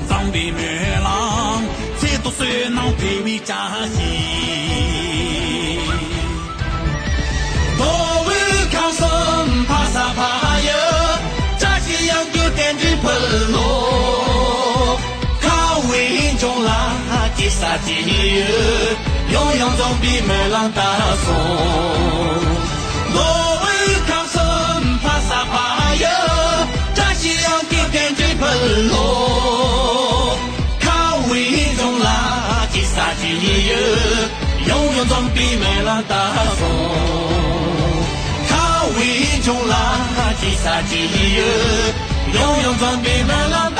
འཛོམས་པའི་སྨོན་ལམ། ཚེ་ཐོག་བསོད་ནམས་འཕེལ་བའི་བཀྲ་ཤིས། མདོ་དབུས་ཁམས་གསུམ་འཕགས་ས་འཕགས་ཡུལ། བཀྲ་ཤིས་གཡང་རྒྱུད་རྟེན་འབྲེལ་འཕུལ་ལོ། ཁ་བའི་ལྗོངས་ལ་སྐྱེ་ས་སྐྱེ་ཡུལ། ཡང་ཡང་འཛོམས་པའི་སྨོན་ལམ་བཏབ་སོང་། མདོ་དབུས་ཁམས་གསུམ་འཕགས་ས་འཕགས་ཡུལ། བཀྲ་ཤིས་གཡང་རྒྱུད་རྟེན་འབྲེལ་འཕུལ་ ལོ། ཁ་བའི་ལྗོངས་ལ་ཅི་ཟ་ཅི་ཡོད། ཡོང་ཡོང་འཛོམས་པའི་མེ་ལ་ལྟ་སོང་། ཁ་བའི་ལྗོངས་ལ་ཅི་ཟ་ཅི་ཡོད། ཡོང་ཡོང་འཛོམས་པའི་མེ་ལ་